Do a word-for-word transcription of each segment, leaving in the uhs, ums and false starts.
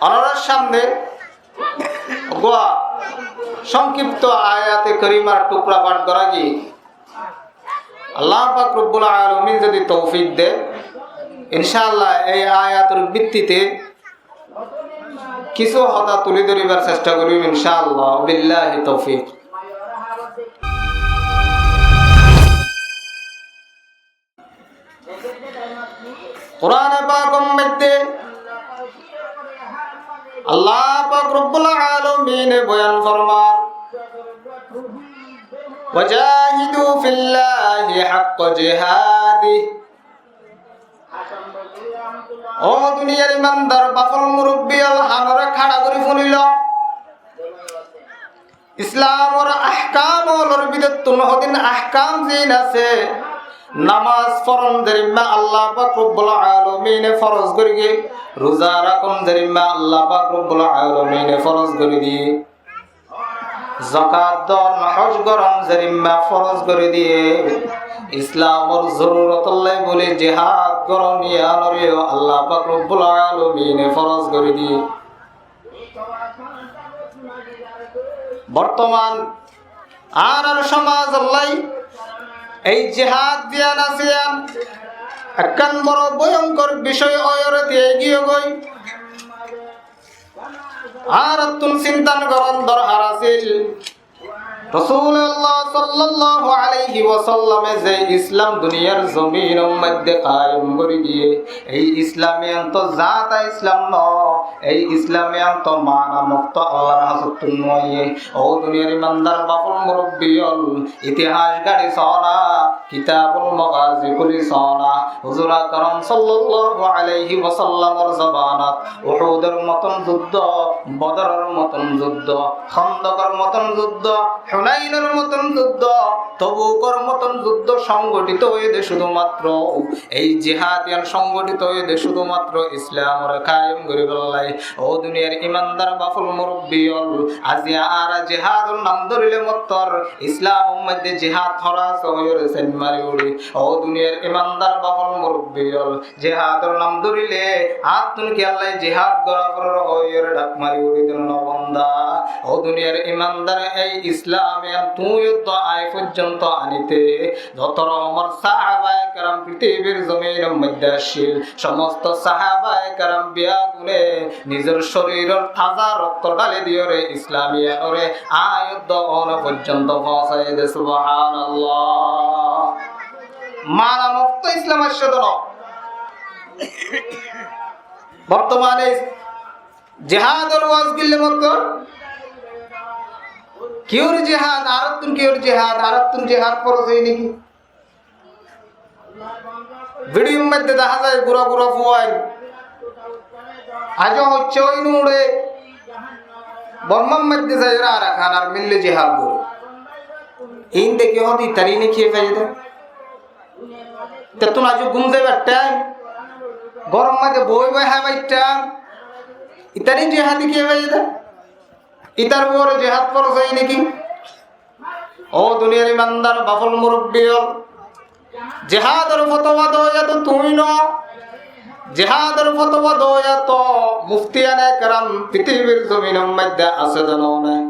Ónorar sámne uggwá sóngkipto ayate korimar tukra path gorá giyé. Allah pak robbul alamin zodi toufik de, incaallah ei ayator bittite kissú hotá tuli dóribar cesta gorim incaallah. Billahi toufik. Kurane pak or moidde Allah pak robbul alamine boyan formar, "Wajahidu fillahi haqqa jihadih." Ó duniyar imandar baful murubbi ól, hanore khara gori funilo. Islamor ahkam ólor bútottún hodún ahkam zin asé, namaz foron zerimma Allah pak robbul alamine foroz gori diyé, ruza rakon zerimma Allah pak robbul alamine foroz gori diyé, zakat don, hoj goron zerimma foroz gori diyé, Islamor zorurotollai buli jihad goron iyanore yó Allah pak robbul alamine foroz gori diyé. Bortoman añárar somazollai ei jihad diyan asé iyan ekkán boro boyonkor bicoy óiyore tiyai giyé goi. Añárattún sinta goron dorhar asíl. Rosulullah sallallahu alaihi wasallame ze Islam duniyar zominor moidde kayem gori diyé, ei Islam iyan to zata Islam no, ei Islam iyan to mana mukto Allahr hasottún no aiyé. Ó duniyar imandar baful murubbi ól, itihas gari sona, kitabul magazi kuli sona, huzur akram sallallahu alaihi wasallamor zobanat Uhudor moton zuddo, Bodoror moton zuddo, Kondokor moton zuddo, Hunainor moton zuddo, Tobukor moton zuddo songothito óiye de cúdumatro, ei jihad iyan songothito óiye de cúdumatro Islamore kayem goribollai. Ó duniyar imandar baful murubbi ól, aijja añára jihador nam dórile mottor Islamor moidde jihad hora asé óiyore sain mari uri. Ó duniyar imandar baful murubbi ól, jihador nam dórile añáttún kiyólla jihad gora foribó hoiyore dhak mari uri dóna no banda. Ó duniyar imandar, ei Islam iyan tuñí yó to añí foijjonto anite zoto rokomor sahabaye keram pitibir zominor moidde accíl, somosto sahabaye keram biyagune nizor coriror taza rokto dhali diyore Islam iyanore añí yó to ono foijjonto foóñsai de. Subhanallah. Mana mukto Islam aiccé de no. Bortomane jihador waz goille mottor kiyór jihad, añárattún kiyór jihad, añárattún jihad foroz óiye niki? Video moidde deha zai gura gura fuain. Aijjo hoicce ói no ure, Bormar moidde zaiyore Arakan armir loi jihad gore. Iín dekí hoóde itará iíne kiyé faiyé de? Itattún aijjo gúm zaibar thaim, góror moidde boi boi háibar thaim, itará iín jihadi kiyé faiyé de? Itar uore jihad foroz óiye niki? Ó duniyar imandar baful murubbi ól, jihador fotowa doya to tuñí no, jihador fotowa doya to muftiyane keram pitibir zominor moidde asé de no nai?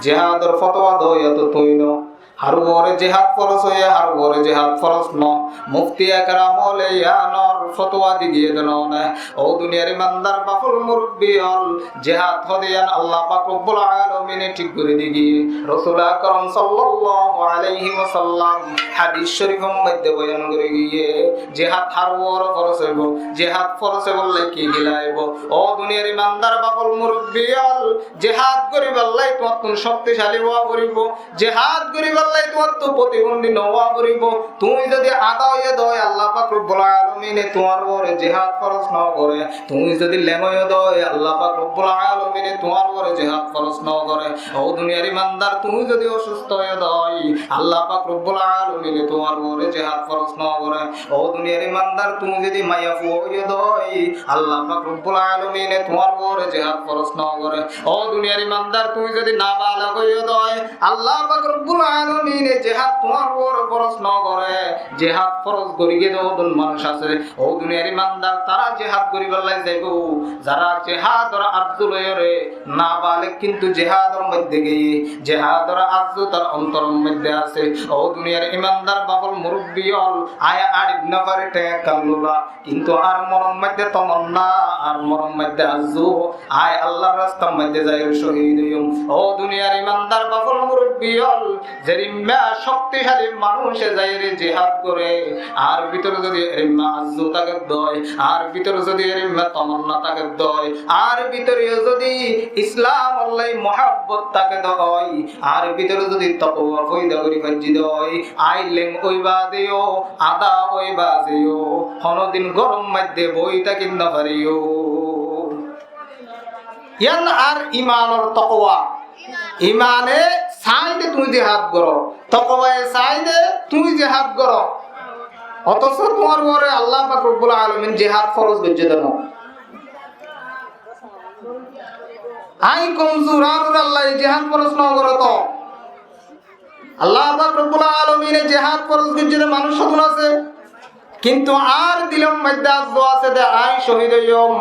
Jihador fotowa doya to tuñí no. Har uore jihad foroz óiye, har uore jihad foroz no. Mufti ekram ókkole iyanor fotowa di giyé de no nai? Ó duniyar imandar baful murubbi ól, jihad hoó de iyan Allah pak robbul alamine thík gori di giyé. Rosul akram sallallahu alaihi wasallam hadis corifor moidde boyan gori giyé, jihad har uore foroz óibo, jihad foroz óibolla ki ki laibo? Ó duniyar imandar baful murubbi ól, jihad goribolla tuáñttun cokticali ówa foribo. Jihad goribolla tuáñttun protibondi no ówa foribo. Tuñí zodi adá óiye de ói, Allah pak robbul alamine tuáñr uore jihad foroz no gore. Tuñí zodi leng óiye de ói, Allah pak robbul alamine tuáñr uore jihad foroz no gore. Ó duniyar imandar, tuñí zodi osusto óiye de ói, Allah pak robbul alamine tuáñr uore jihad foroz no gore. Ó duniyar imandar, tuñí zodi maiyafua óiye de ói, Allah pak robbul alamine tuáñr uore jihad foroz no gore. Ó duniyar imandar, tuñí zodi nabalog óiye de ói, Allah pak robbul alamine zomine jihad tuáñr uore foroz no goré, jihad foroz gorí giyé de ódun manúic asé. Ó duniyar imandar, tará jihad goríballái zaibou, zará jihador arzu loiyóre, nabaleg kintu jihador moidde giyé, jihador arzu tar ontoror moidde asé. Ó duniyar imandar, bafol murubbi ól, añí añçit no fari théng ekkán lula, kintu añár monor moidde tomonna, añár monor moidde arzu, añí Allar rastar moidde zaiyóre cóhid óiyum. Ó duniyar imandar, bafol murubbi ól, zerimma cokticali manúice zaiyóre jihad goré, añár bútore zodi erimma arzu táke de ói, añár bútore zodi erimma tomonna táke de ói, añár bútore zodi Islamolla muhábbot táke de ói, añár bútore zodi tokowa foida gorí faijjí de ói, añí leng ói baade yó, adá ói baade yó, honodin góror moidde boi táki no fariyum. Yián ar imanor tokowa. Imane saáide tuñí jihad goró, tokowaye saáide tuñí jihad goró. Otoso tuáñr uore Allah pak Robbul Alamin jihad foroz goijjé de no. Añí komzur, añár uore Allaye jihad foroz no goré to. Allah pak Robbul Alamine jihad foroz goijjé de manúic hodún asé, kintu añár dilor moidde arzu asé de añí cóhid óiyum.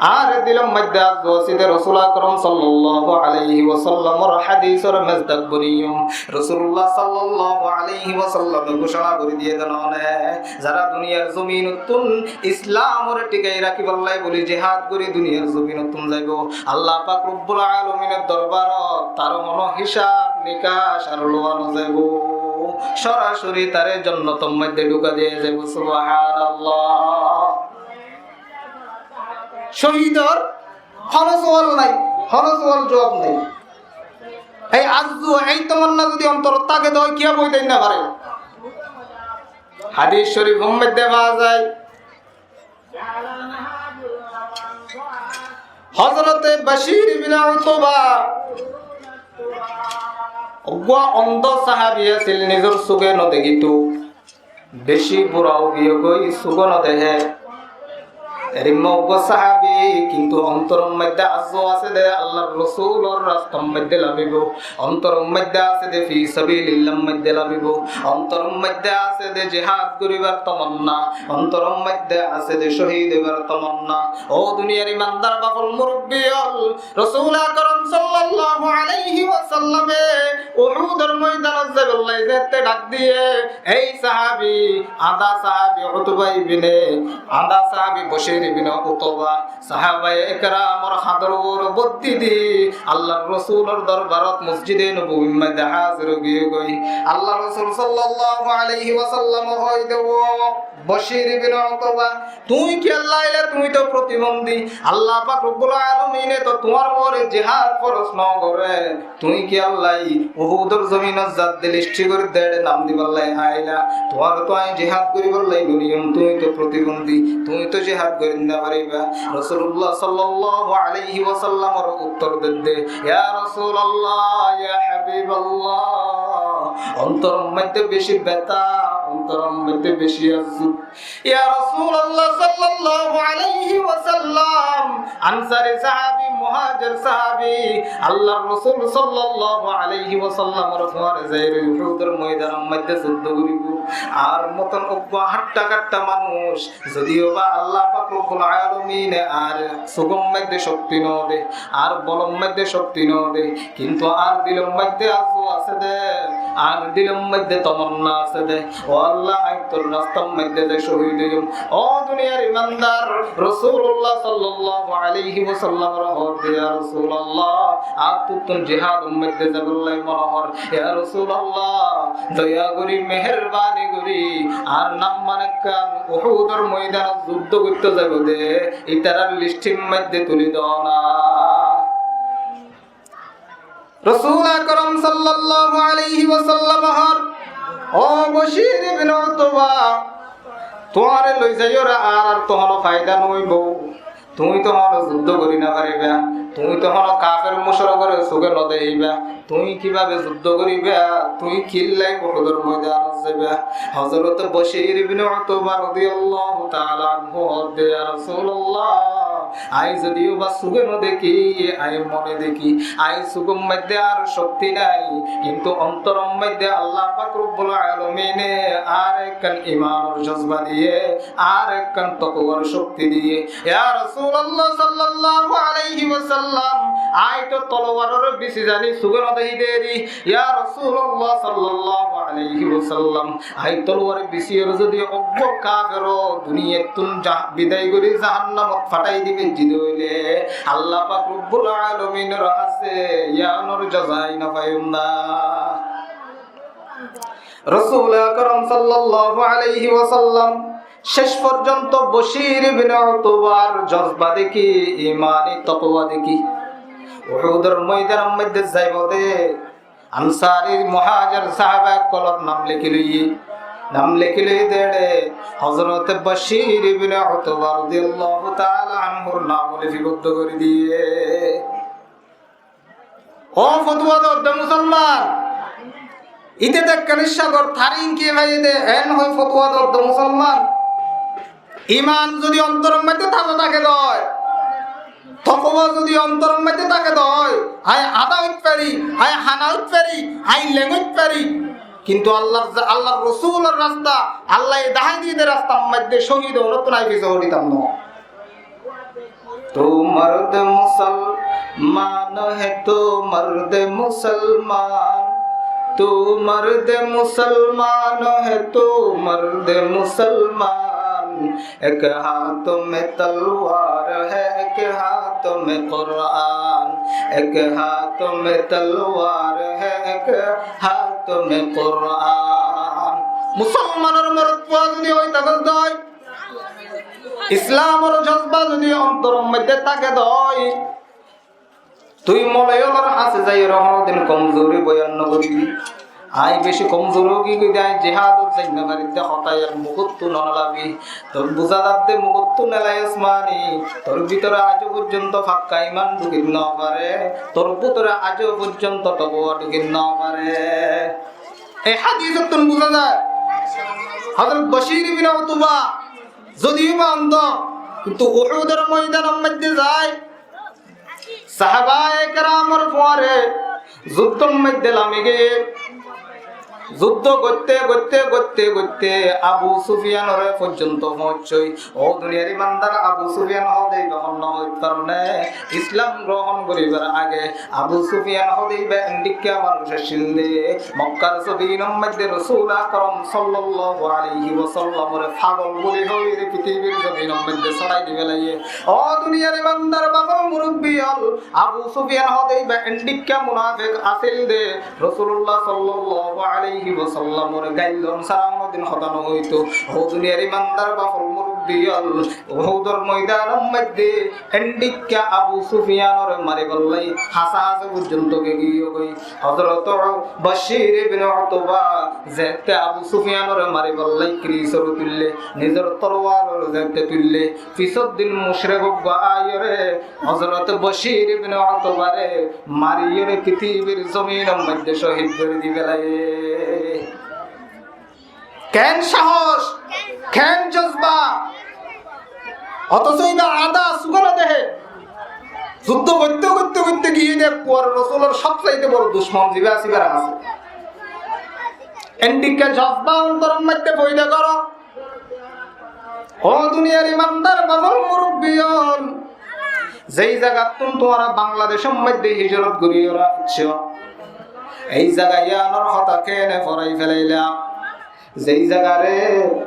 Añár dilor moidde arzu asé de Rosul Akram sallallahu alaihi wasallamor hadisor mezdak boniyum. Rosulullah sallallahu alaihi wasallame gúcona gorí diyé de no né, zará duniyar zominottún Islamore thikai rakíballái buli jihad gorí duniyar zominottún zaibou, Allah pak Robbul Alaminor dorbarot tar hono hisab nikac ar lowa no zaibou, sorasori tare jonnotor moidde dhuka diya zaibou. Subhanallah. Cóhidor hono suwal nai, hono suwal juwab nai. Ei arzu, ei tomonna zodi ontorot táke de ói, kiyá boi táki no fare? Hadis corifor moidde fa zai, Hozrote Bashir ibne Utuba uggwá ondo sahabi asíl, nizor suge no dekíto, beci bura ói giyé goi, suge no deké. Erimma uggwá sahabi, kintu ontoror moidde arzu asé de Allar Rosulor rastar moidde lamibou. Ontoror moidde asé de fi sabilillar moidde lamibou. Ontoror moidde asé de jihad goríbar tomonna. Ontoror moidde asé de cóhid óibar tomonna. Ó duniyar imandar bafol murubbi ól, Rosul Akram sallallahu alaihi wasallame Uhudor moidanot zaiballái zette dhak diyé, ei sahabi, añdá sahabi Utuba ibne, añdá sahabi Bashir ibne Utuba, sahabaye ekramor hador uore boddi di Allar Rosulor dorbarot Mosjide Nobowir moidde hazir ói giyé goi. Allar Rosul sallallahu alaihi wasallam hoói de, "Ó Bashir ibne Utuba, tuñí kiyólla ailá? Tuñí to protibondi. Allah pak Robbul Alamine to tuáñr uore jihad foroz no goré. Tuñí kiyólla Uhudor zominot zadde listí gorí de nam diballái ailá? Tuáñre to añí jihad goríballái no diyum, tuñí to protibondi, tuñí to jihad gorí no fariba." Rosulullah sallallahu alaihi wasallamor uttor dedde, "Ya Rosulallah, ya Habiballah, ontoror moidde beci beta, ontoror moidde beci arzu." Ya Rosulallah sallallahu alaihi wasallam, Ansari sahabi, Muhajir sahabi, Allar Rosul sallallahu alaihi wasallamor fuare zaiyóre Uhudor moidanor moidde zuddo goríbou. Añár moton uggwá hátta-katta manúic, zodiyoba Allah pak Robbul Alamine añár sugor moidde cokti no de, añár bolor moidde cokti no de, kintu añár dilor moidde arzu asé de, añár dilor moidde tomonna asé de, "Ó Allah, añí tor rastar moidde zai cóhid óiyum." Ó duniyar imandar, Rosulullah sallallahu alaihi wasallamore hoór de, "Ya Rosulallah, añáttuttún jihador moidde zaiballái mone hoór. Ya Rosulallah, doya gorí, meherbani gorí, añár nam man ekkán Uhudor moidanot zuddo goitto zaibou de, ítarar listir moidde tuli do na." Rosul Akram sallallahu alaihi wasallam hoór, "Ó Bashir ibne Utuba, tuáñre loi zaiyóre añárar to hono faida no óibou. Tuñí to hono zuddo gorí no fariba. Tuñí to hono kafer mucrikore suge no dekiba. Tuñí kibabe zuddo goríba? Tuñí kiyólla Uhudor moidanot zaiba?" Hozrote Bashir ibne Utuba rodiyallahu taala anhu hoór de, "Ya Rosulallah, Añí zodiyo ba suge no dekí, añí mone dekí, añí sugor moiddé ar cokti nai, kintu ontoror moiddé Allah pak Robbul Alamine ar ekkán imanor jozba diye, ar ekkán tokuwar cokti diye. Ya Rasulallah sallallahu alaihi wasallam, añí to tolowarore bisi zani suge no dekí deri. Ya Rasulallah sallallahu alaihi wasallam, añí tolowar bisiyor zodi uggwá kafero duniyattún ja-, bidai gori jahannamot fathai dibe zodi óile, Allah pak Robbul Alaminor hañse iyanor jaza añí no faiyum na. Rosul Akram sallallahu alaihi wasallam céc forzonto Bashir ibne Utbar jozba dekí, imani tokuwa dekí, Uhudor moidanor moiddé zaibo de, Ansari muhajir sahaba ókkolor nam leki loiye, nam leki loi dere Hozrot Bashir ibne Utba rodiyallahu taala anhur nam lefiboddo gori diye. Ó fotuwa dodde musolman, ite dekkani sagor tarin ki faiye de, en hoi fotuwa dodde musolman. Iman zodi ontoror moiddé taza táke de ói, tokuwa zodi ontoror moiddé táke de ói, añí ada óit fari, añí hana óit fari, añí leng óit fari, kintu Allar, Allar Rosulor rasta, Allaye dahái diye de rastar moiddé cohid ónottún añí fise horitam no. تو مرد مسلمان ہے، تو مرد مسلمان، تو مرد مسلمان ہے، تو مرد مسلمان۔ ایک ہاتھ میں تلوار ہے، ایک ہاتھ میں قرآن، ایک ہاتھ میں تلوار ہے، ایک ہاتھ میں قرآن۔ Musolmanor morotfua zodi ói tákos de ói, Islamor jozba zodi ontoror moiddé táke de ói, tui moloyolor hañse zaiyóre honodin komzuri boyan no goribi. Añí beci komzur ói giyói de, añí jihadot zai no fari de hotá iyan mugottú no nolabi. Tor buza zadde mugottú nolaiyos mani, tor bútore aijjó forzonto fakka iman dhuki no fare, tor bútore aijjó forzonto tokuwa dhuki no fare. Ei hadisottún buza za, Hozrot Bashir ibne Utba zodiyo ba ondo, kintu Uhudor moidanor moiddé zai, sahabaye keramor fuare zuddor moiddé lami giyé. Zuddo goitte, goitte, goitte, goitte Abu Sufiyanore forzonto foóñiccé. Ó duniyar imandar, Abu Sufiyan hoó de íba honnúa hoit faron né? Islam grohón goribar age Abu Sufiyan hoó de íba endikka manúic accíl de, Mokkar zobinor moiddé Rosul Akram sallallahu alaihi wasallamore fagol buli hoiyóre fitibir zobinor moiddé sórai di félaiye. Ó duniyar imandar, bafol murubbi ól, Abu Sufiyan hoó de íba endikka munafek accíl de, Rosulullah sallallahu alaihi wasallamor gail don sára honodin hotá no hoito. Ó duniyar imandar, bafol murubbi ól, Uhudor moidanor moiddé endikka Abu Sufiyanore maribálla hásé hásé forzonto giyói goi. Hozrot Bashir ibne Utba zeéñtte Abu Sufiyanore maribálla kirisor tuille, nizor tolwaror zeéñtte tuille, fisóddin mucrik uggwá aiyóre Hozrot Bashir ibne Utbare mariyóre fitibir zobinor moiddé cohid gori di félaiye. Ken sahos, ken jozba! Otoco íba ada suge no deké. Zuddo goitte goitte goitte giyé de kuwar Rosulor sob saite boro ducmon ziba asé íbar hañse. Endikka jozba ontoror moiddé foida goro. Ó duniyar imandar, bafol murubbi ól, zei zagattún tuáñra Bangladecor moiddé hijrot gori óra aiccó, ei zaga iyanor hotá kene forai félaila? Zei zagare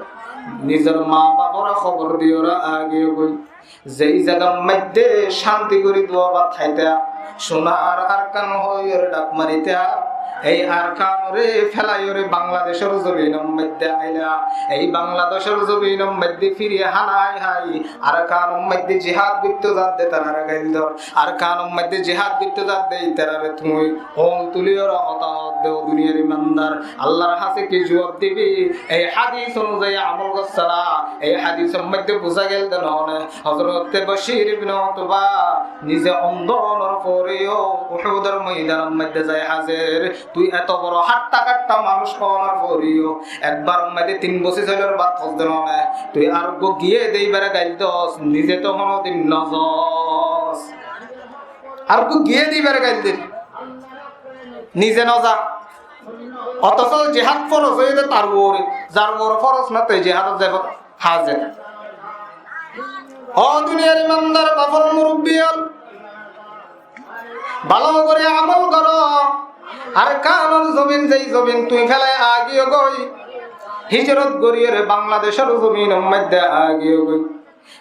nizor ma bafore hóbor diyóre aigiyói, zei zagar moiddé cánti gori dua bát háita, sunar Arkan hoiyóre dhak marita, ei Arkanore félaiyóre Bangladecor zobinor moiddé aila, ei Bangladecor zobinor moiddé firi hána hái hái Arkanor moiddé jihad goitto zadde tarare gail dor, Arkanor moiddé jihad goitto zadde ítarare tui oñl tuliyóre hotá hoódde, ó duniyar imandar, Allar hañse ki juwab dibi? Ei hadis onuzai amol gossá na. Ei hadisor moiddé buzá gel de noóne, Hozrot Bashir ibne Utba nize ondo ónor foreyó Uhudor moidanor moiddé zai hazer. Tui eto boro hátta-kátta manúic ónor foreyó ekbar ummate tin bosi soilor bát hós de no né. Tui areggúa giyé de ibare gail dos, nize to honodin nozos. Areggúa giyé de ibare gail de, nize noza. Otoco jihad foros óiye de tar uore, zar uore foros no te jihadot zaibo. Haze. Ó duniyar imandar, bafol murubbi ól, bála gorí amol goró. Arkanor zobin, zai zobin tui félai aigiyó goi, hijrot goríyore Bangladecor zobinor maidde aigiyó goi.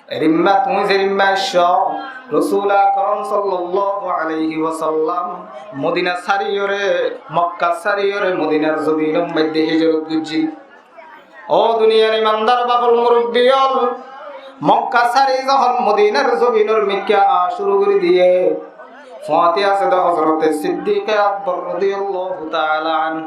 Erimma tui zerimma aiccó, Rosul Akrom sallallahu alaihi wasallam Modina sáriyore, Mokka sáriyore Modinar zobinor maidde hijrot goijjé. Ó duniyar imandar, bafol murubbi ól, Mokka sári zehón Modinar zobinor mikká aa cúru gorí diyé, fuáñti asé de Hozrote Siddiqe Akbor rodiyallahu taala anhu.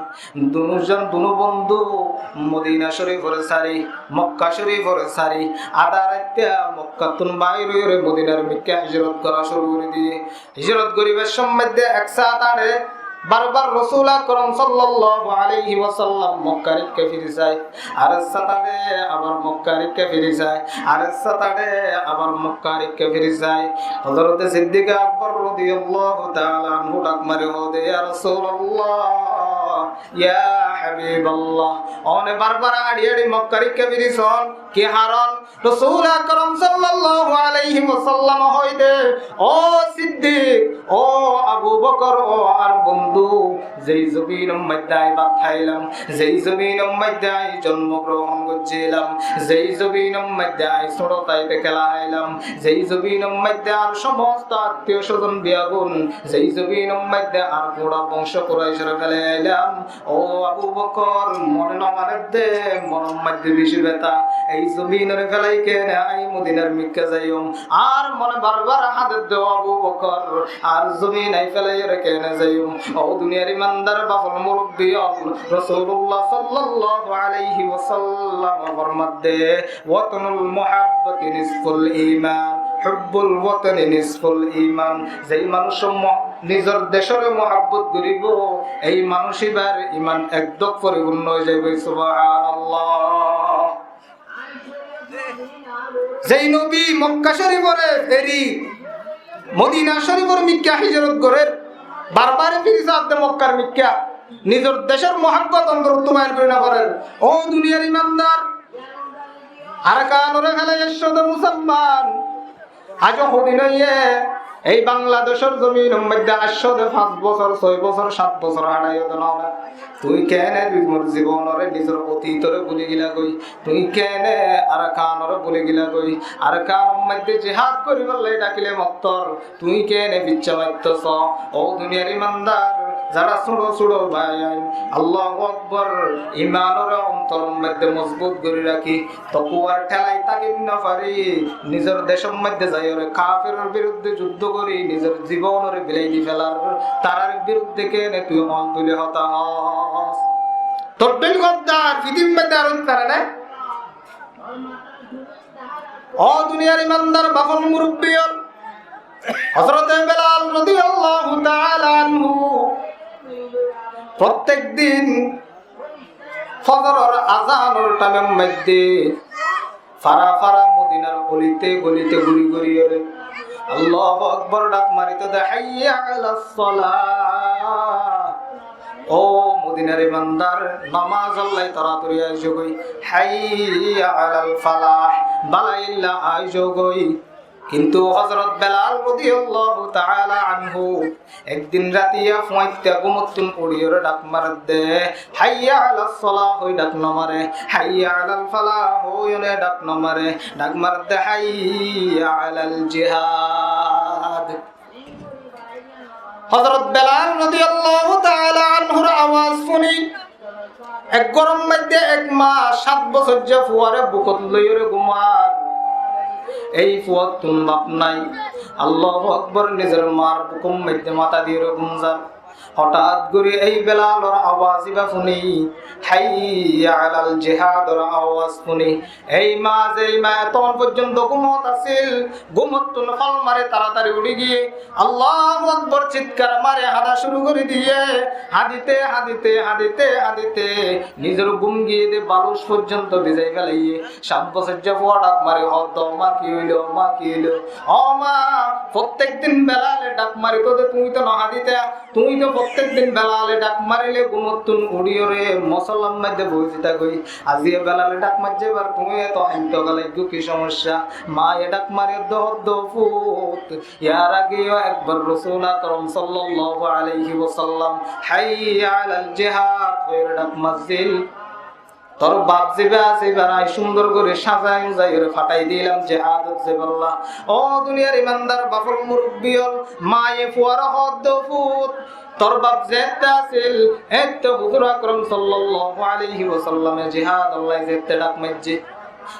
Dunúzon, dunú bondú Modina Córifor sári, Mokka Córifor sári, adá raitta Mokkattún bair óiyore Modinar mikká hijrot gorá cúru gorí diyé. Hijrot goríbar cómmoidde ek sáñt añçe, barbar Rosul Akrom sallallahu alaihi wasallam Mokkar ikká firi sai, ar ek sáñt añçe abar Mokkar ikká firi sai, ar ek sáñt añçe abar Mokkar ikká firi sai. Hozrote Siddiqe Akbor rodiyallahu taala anhu dhak mari hoó de, "Ya Rosulallah, ya Habiballah, one barbar añçi añçi Mokkar ikká firi son, ki haron?" Rosul Akrom sallallahu alaihi wasallam hoói de, "Ó Siddik, ó Abu Bokor, ó añár bondú, zei zobinor maidde añí bát háilam, zei zobinor maidde añí zonmo grohón goijjílam, zei zobinor maidde añí sóñço táite kéla háilam, zei zobinor maidde añár somosto attiyo sozon biyagun, zei zobinor maidde añár fura bongco Kuraicóre félai ailam, ó Abu Bokor, mone no maner de, monor maidde beci beta. Ei zobinore félai kene añí Modinar mikká zaiyum? Ar mone barbar hañder de, ó Abu Bokor, ar zobin añí félai ore kene zaiyum?" Ó duniyar imandar, bafol murubbi ól, Rosulullah sallallahu alaihi wasallam formar de, "Watanul muhabbati nisful iman, hubbul watani nisful iman." Zei manúic mo-, nizor decóre muhabbot goríbo, ei manúic íbar iman ek dók foripurno ói zaibo. Subhanallah. Zei nobi Mokka Córifore feri Modina Córifor mikká hijrot gorer, barbar firi sai de Mokkar mikká, nizor decór muhabbot ontorottu bair gorí no farer. Ó duniyar imandar, Arkanore félai aiccó de musolman, aijjó hodin óiye, ei Bangladecór zobinor maidde aiccó de fañs bosór, sói bosór, sát bosór háñçaiyo de no né. Tui kene tui mor zibonore, nizor otitore buli gila goi? Tui kene Arkanore buli gila goi? Arkanor maidde jihad goríbar lá dhakile mottor, tui kene ficcá maitto só? Ó duniyar imandar, zara suñço suñço bái ain, Allahu Akbor, imanore ontoror maidde mozbut gorí rakí, tokuwar thelai táki no fari, nizor decór maidde zaiyore kaferor birudde juddó gorí nizor zibonore bilai di felar, tarar birudde kene tui ól tuli hotá hos? Tor dil goddar, fitir maidde ar óit fare né? Ó duniyar imandar, bafol murubbi ól, Hozrote Belal rodiyallahu taala anhu prottek din fozoror azanor thaimor maidde fara fara Modinar olite golite guri guri ore Allahu Akbor dhak marito de, "Hayya alas salah." Ó Modinar imandar, nomazor lá toratori aijjo goi. "Hayya alal falah." Bálailla aijjo goi. Kintu Hozrot Belal rodiyallahu taala anhu ek din ratiya fuañitta gumottún uçiyore dhak marer de, "Hayya alas salah" hoi dhak no mare, "Hayya alal falah" hoiyone dhak no mare, dhak marer de, "Hayya alal jihad." Hozrot Belal rodiyallahu taala anhur awaz funi ek gorór maidde ek ma sát bosóijja fuare bukot loiyore gumar. Ei fuattún baf nai. Allahu Akbor, nizor mar bukor maidde mata diyore gum zar. Hotát gorí ei Belalor awaz ibá fúni, "Hayya alal jihad"or awaz fúni, ei ma, zei ma eton foijjonto gúmot asíl, gúmottún fal mari taratari uçí giyé, "Allahu Akbar" citkar mari hañda cúru gorí diyé. Hañdite, hañdite, hañdite, hañdite nizor gúm giyé dé baluc foijjonto bizai felaiyé. Sát bosóijja fua dhak mari hoódde, "Ó ma, ki óilo, ó ma, ki óilo? Ó ma, fottek din Belale dhak marito dé, tuñí to no hañdita, tuñí to fottek din Belale dhak marile gúmottún uçíyoré mosollar maidde boói zita goi. Aziya Belale dhak maijjé, ebar tuñí eto ainto galaiggo, ki somossá?" Maye dhak mari hoódde, "Ó fut, yar age yó ekbar Rosul Akrom sallallahu alaihi wasallam 'Hayya alal jihad' hoiyóre dhak mazzíl. Tor baf zibá asé, ibáre añí cúndor gorí sazai uzaiyóre fathai dilam jihadot zaibálla." Ó duniyar imandar bafor murubbi ól, maye fuare hoódde, "Ó fut, tor baf zeétte asíl, étte Huzur Akrom sallallahu alaihi wasallame jihadolla zeétte dhak maijjé,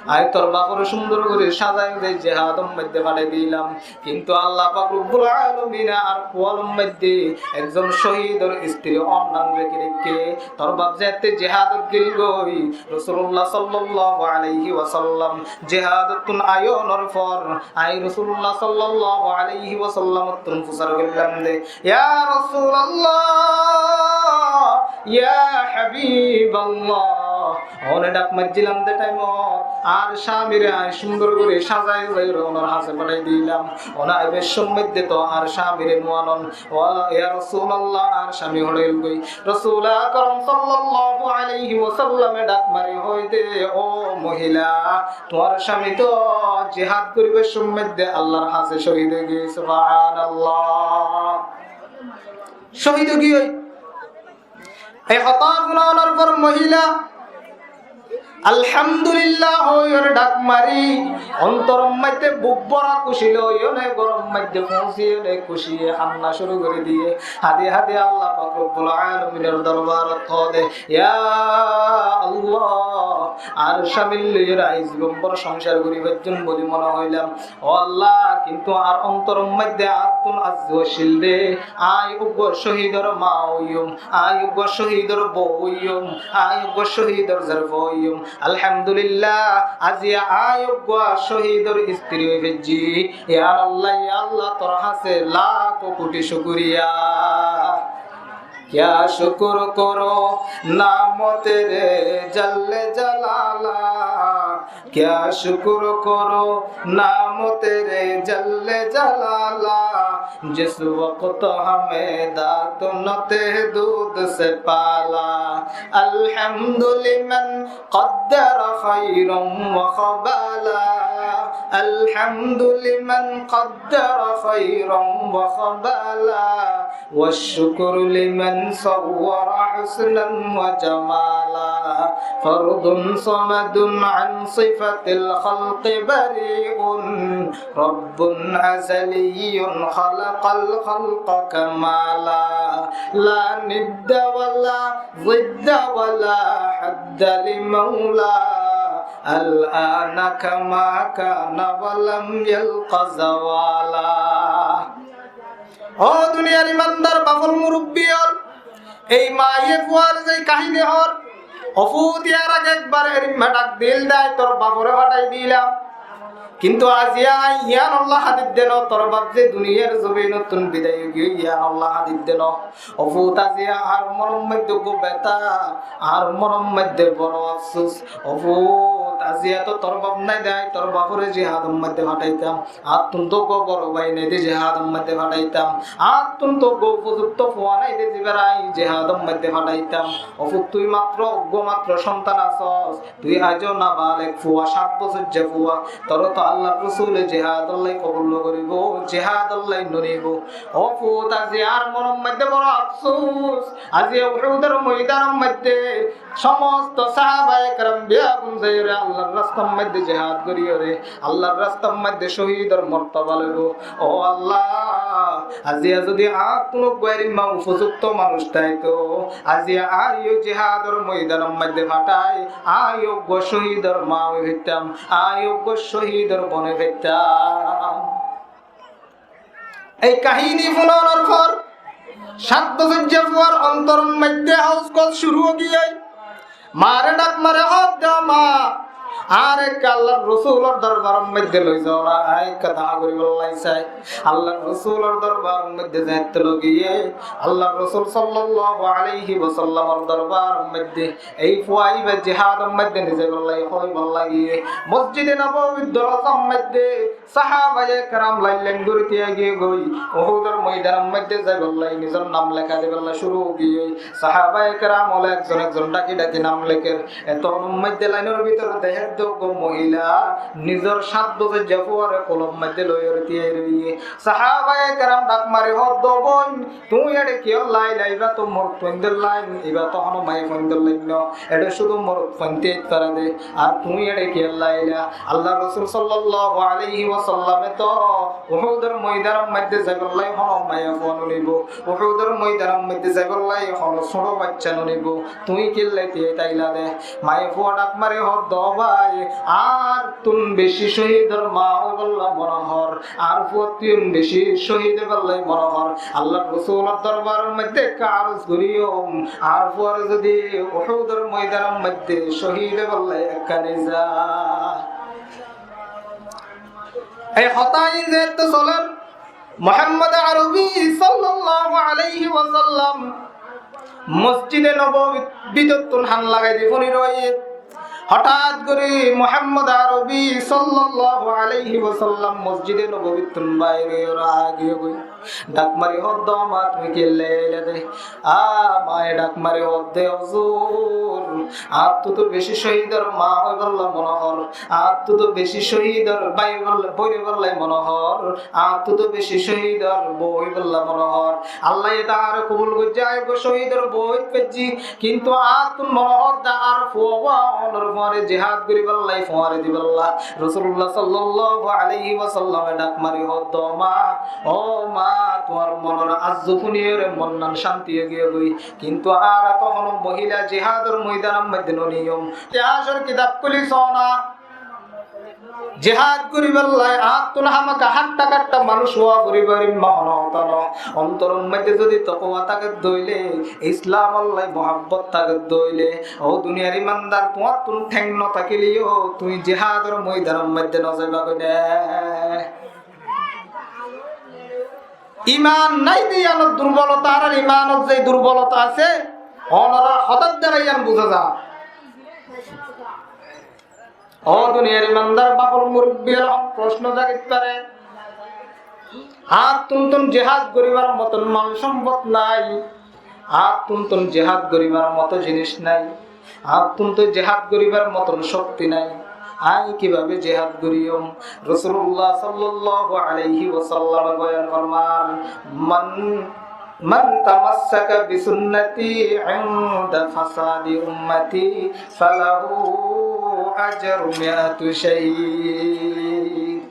añí tor bafore cúndor gorí sazai uzai jihador maidde fathai dilam. Kintu Allah pak Robbul Alamine ar kuwalor maidde ekzon cóhidor istri onnan reki rekké, tor baf zeétte jihadot gelgoi, Rosulullah sallallahu alaihi wasallam jihadottún aiyónor for añí Rosulullah sallallahu alaihi wasallamottún fusár goillám dé, 'Ya Rosulallah, ya Habiballah, one dhak maijjílam dé thaimot añár camire añí cúndor gorí sazai uzaiyóre onor hañse fathai dilam. One aibar cómot dé to añár camire no anon. Ó, ya Rosulallah, añár cami hoçé óilgoi?'" Rosul Akrom sallallahu alaihi wasallame dhak mari hoódde, "Ó mohila, tuáñr cami to jihad goríbar cómot dé Allar hañse cóhid ói giyé." Subhanallah. Cóhid ói giyé. Ei hotá fúnonor for mohila "Alhamdulillah" hoiyóre dhak mari, ontoror maidde buk bóra kúci loi óne, góror maidde foóñsi óne kúciye hañdana cúru gorí diyé. Hañdi hañdi Allah pak Robbul Alaminor dorbarot hoódde, "Ya Allah, añár camir loiyóre añí zibon bór songsar gorí faijjum buli mone hoilam. Ó Allah, kintu añár ontoror maidde añáttun arzu accíl dé, añí uggwá cóhidor ma óiyum, añí uggwá cóhidor bou óiyum, añí uggwá cóhidor zerfua óiyum. Alhamdulillah, aziya añí uggwá cóhidor istri ói faijjí. Ya Allah, ya Allah, tor hañse lak kuthi cúkuriya." کیا شکر کرو نام تیرے جل جلالا، کیا شکر کرو نام تیرے جل جلالا، جس وقت ہمیں داتن تہ دود سے پالا۔ الحمد لمن قدر خیرا و خبالا، الحمد لمن قدر خیرا و خبالا، والشکر لمن صور حسنا و جمالا۔ فرد صمد عن صفة الخلق بريء، رب أزلي خلق الخلق كمالا۔ لا ند ولا ضد ولا حد لمولى، الآن كما كان ولم يلق زوالا۔ Ó duniyar imandar bafol murubbi ól, ei maye fuar ze kahini hoór, "Ó fut, yar age ekbar erimma dhak dil dai, tor bafore fathai dilam. Kintu aziya añí yíanolla hadidde no, tor baf ze duniyar zobinottun bidai ói giyói, yíanolla hadidde no. Ó fut, aziya añár monor moidde uggwá beta, añár monor moidde boro afsus. Ó fut, aziya to tor baf nai dai, tor bafore jihador moidde fataitam. Añáttun to uggwá boro bái nai de jihador moidde fataitam. Añáttun to uggwá upojukto fua nai de zibare añí jihador moidde fataitam. Ó fut, tui matro uggwá matro sontan asos. Tui aijó nabalek fua, sát bosóijja fua, toré to Allar Rosule jihadolla kobul no goribo, jihadolla no nibo. Ó fut, aziya añár monor moidde boro afsus, aziya Uhudor moidanor moidde somosto sahabaye keram beggún zaiyóre Allar rastar moidde jihad goriyóre, Allar rastar moidde cóhidor mortoba loibo. Ó Allah, aziya zodi añáttun uggwá erimma upojukto manúc táito, aziya añíyo jihador moidanor moidde fathai, añí uggwá cóhidor ma ói faitam, añí uggwá cóhidor bon ói faitam." Ei kahini funonor for Sát bosóijja fuar ontoror moiddé haus kos cúru ói giyé. Maáre dhak mari hoódde, "Ó ma, añáre ekká Allar Rosúlor dorbaror moiddé loi zaó na, añí ekká dahá goríbolla sai." Allar Rosúlor dorbaror moiddé zaitté lagiyé, Allar Rosúl sallallahu alaihi wasallamor dorbaror moiddé ei fua ibá jihador moiddé nizaibolla hoibolla giyé. Mosjide Nobobir dorozar moiddé sahabaye keram lain lain gorí tiyai giyé goi, Uhudor moidanor moiddé zaibolla nizor nam leká dibolla cúru ói giyé. Sahabaye keram ókkole ekzon ekzon dhaki dhaki nam lekér. Etór moiddé lainor bútore dehér de uggwá mohila nizor sát bosóijja fuare kólor moiddé loiyóre tiyai roiyé. Sahabaye keram dhak mari hoódde, "Ó boin, tuñí eçé kiyólla ailá? Ibá to morotfuaindór lain, ibá to honó maiyafuaindór lain no, eçé cúdu morotfuain tiyai fare de, ar tuñí eçé kiyólla ailá?" Allar Rosúl sallallahu alaihi wasallame to Uhudor moidanor moiddé zaibolla honó maiyafua no nibo, Uhudor moidanor moiddé zaibolla honó cóñço bacca no nibo, tuñí kiyólla tiyai táila de? Maiyafua dhak mari hoódde, "Ó bái, añártun beci cóhidor ma óibolla mone hoór, añár fuattún beci cóhid óibolla mone hoór. Allar Rosúlor dorbaror moiddé ekká aroz goríyum, añár fuare zodi Uhudor moidanor moiddé cóhid óibolla ekká niza." Ei hotá iín zeéttu soler, Muhammad Arobi sallallahu alaihi wasallam Mosjide Nobobir bútottun han lagai di fúni roiyé. Hotát gorí Muhammad Arobi sallallahu alaihi wasallam Mosjide Nobobittun bair óiyore aigiyói. Dhak mari hoódde, "Ó ma, tuñí kiyólla ailá de?" Á maye dhak mari hoódde, "Huzur, añáttu to beci cóhidor ma óibolla mone hoór, añáttu to beci cóhidor bái óibolla, boin óibolla mone hoór, añáttu to beci cóhidor bou óibolla mone hoór. Allaye to añáre kobul goijjé, añí uggwá cóhidor bou ói faijjí, kintu añáttun mone hoódde añár fua, onor fuare jihad goríbolla, fuare dibolla." Rosulullah sallallahu alaihi wasallame dhak mari hoódde, "Ó ma, ó ma, tuáñr monor arzu fúniyore mon nan cánti ói giyói goi. Kintu añára to honó mohila jihador moidanor moiddé no niyum. Itihasor kitab kúli só na. Jihad goríbolla añáttun hámaka hátta-katta manúic ówa foribó, erimma honó hotá no. Ontoror moiddé zodi tokuwa táke de óile, Islamolla muhabbot táke de óile, ó duniyar imandar, tuáñttun théng no tákileyó tuñí jihador moidanor moiddé no zaiba goi né." Iman nái de iyanot durbolota, ar imanot ze durbolota asé, onora hotár duara iyan buza za. Ó duniyar imandar, bafol murubbi ókkol, prosno zagit fare, añáttuntun jihad goríbar moton mal sompot nái, añáttuntun jihad goríbar moto jinis nái, añáttuntun jihad goríbar moton cokti nái, añí kibábe jihad goríyum? Rosulullah sallallahu alaihi wasallame boyan formar, "Man, man tamassaka bisunnati inda fasadi ummati falahu ajru miati shahid."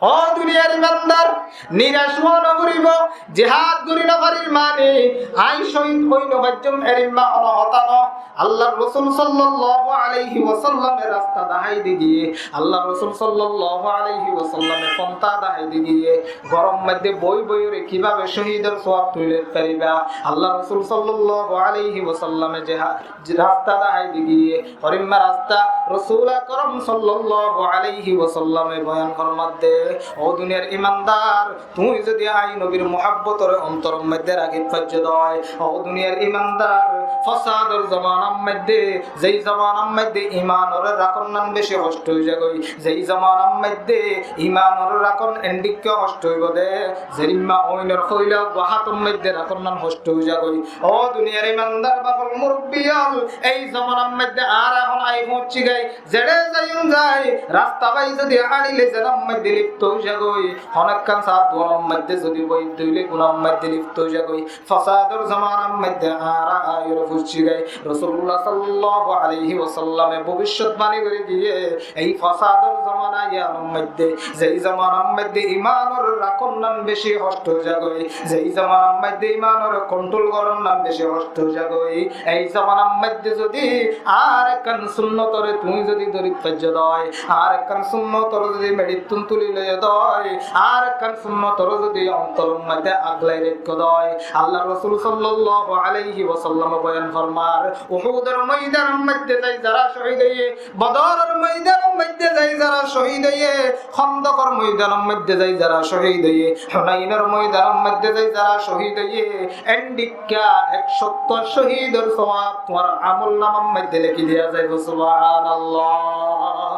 Ó duniyar imandar, nirac ówa no foribó. Jihad gorí no farir mane añí cóhid ói no faijjum, erimma honó hotá no. Allar Rosul sallallahu alaihi wasallame rasta dahái di giyé, Allar Rosul sallallahu alaihi wasallame fonta dahái di giyé, góror moiddé boi boiyóre kibábe cóhidor sowab tuli fariba, Allar Rosul sallallahu alaihi wasallame jihad rasta dahái di giyé, horimma rasta Rosul Akrom sallallahu alaihi wasallame boyan formadde, ó duniyar imandar, tuñí zodi añí nobir muhabbotore ontoror moiddé rakít faijjó de, ó duniyar imandar, fosador zomanar moiddé, zei zomanar moiddé imanore rakón nan beci hoctó ói zagói, zei zomanar moiddé imanore rakón endikká hoctó óibo de, zerimma oinor hoila uggwá hátor moiddé rakón nan hoctó ói zagói. Ó duniyar imandar, bafol murubbi ókkol, ei zomanar moiddé añára ehón ai foóñsi giyói, zeçé zaiyum zai, rasta bái zodi añáre zenar moiddé lipto ói zagói, honó ekkán saf duanor moiddé zodi boi de óile gunar moiddé lipto ói zagói, fosador zomanar moiddé añára aiyóre foóñsi giyói. Rosulullah sallallahu alaihi wasallame bobicót bani gorí diyé, ei fosador zomana iyanor moiddé, zei zomanar moiddé imanore rakón nan beci hoctó ói zagói, zei zomanar moiddé imanore kontrol gorón nan beci hoctó ói zagói, ei zomanar moiddé zodi añár ekkán sunnotore tuñí zodi dórít faijjó de, añár ekkán sunnotore zodi meçittún tuli loi dói, ar ekkán sunnotor zodi ontoror maze aglai raikká dói, Allar Rosul sallallahu alaihi wasallame boyan formar, Uhudor moidanor maze zai zara cóhid óiye, Bodoror moidanor maze zai zara cóhid óiye, Hóndokor moidanor maze zai zara cóhid óiye, Hunainor moidanor maze zai zara cóhid óiye, endikká ek cót cóhidor sowab tuáñr amolnamar maze leki diya zaibo. Subhanallah.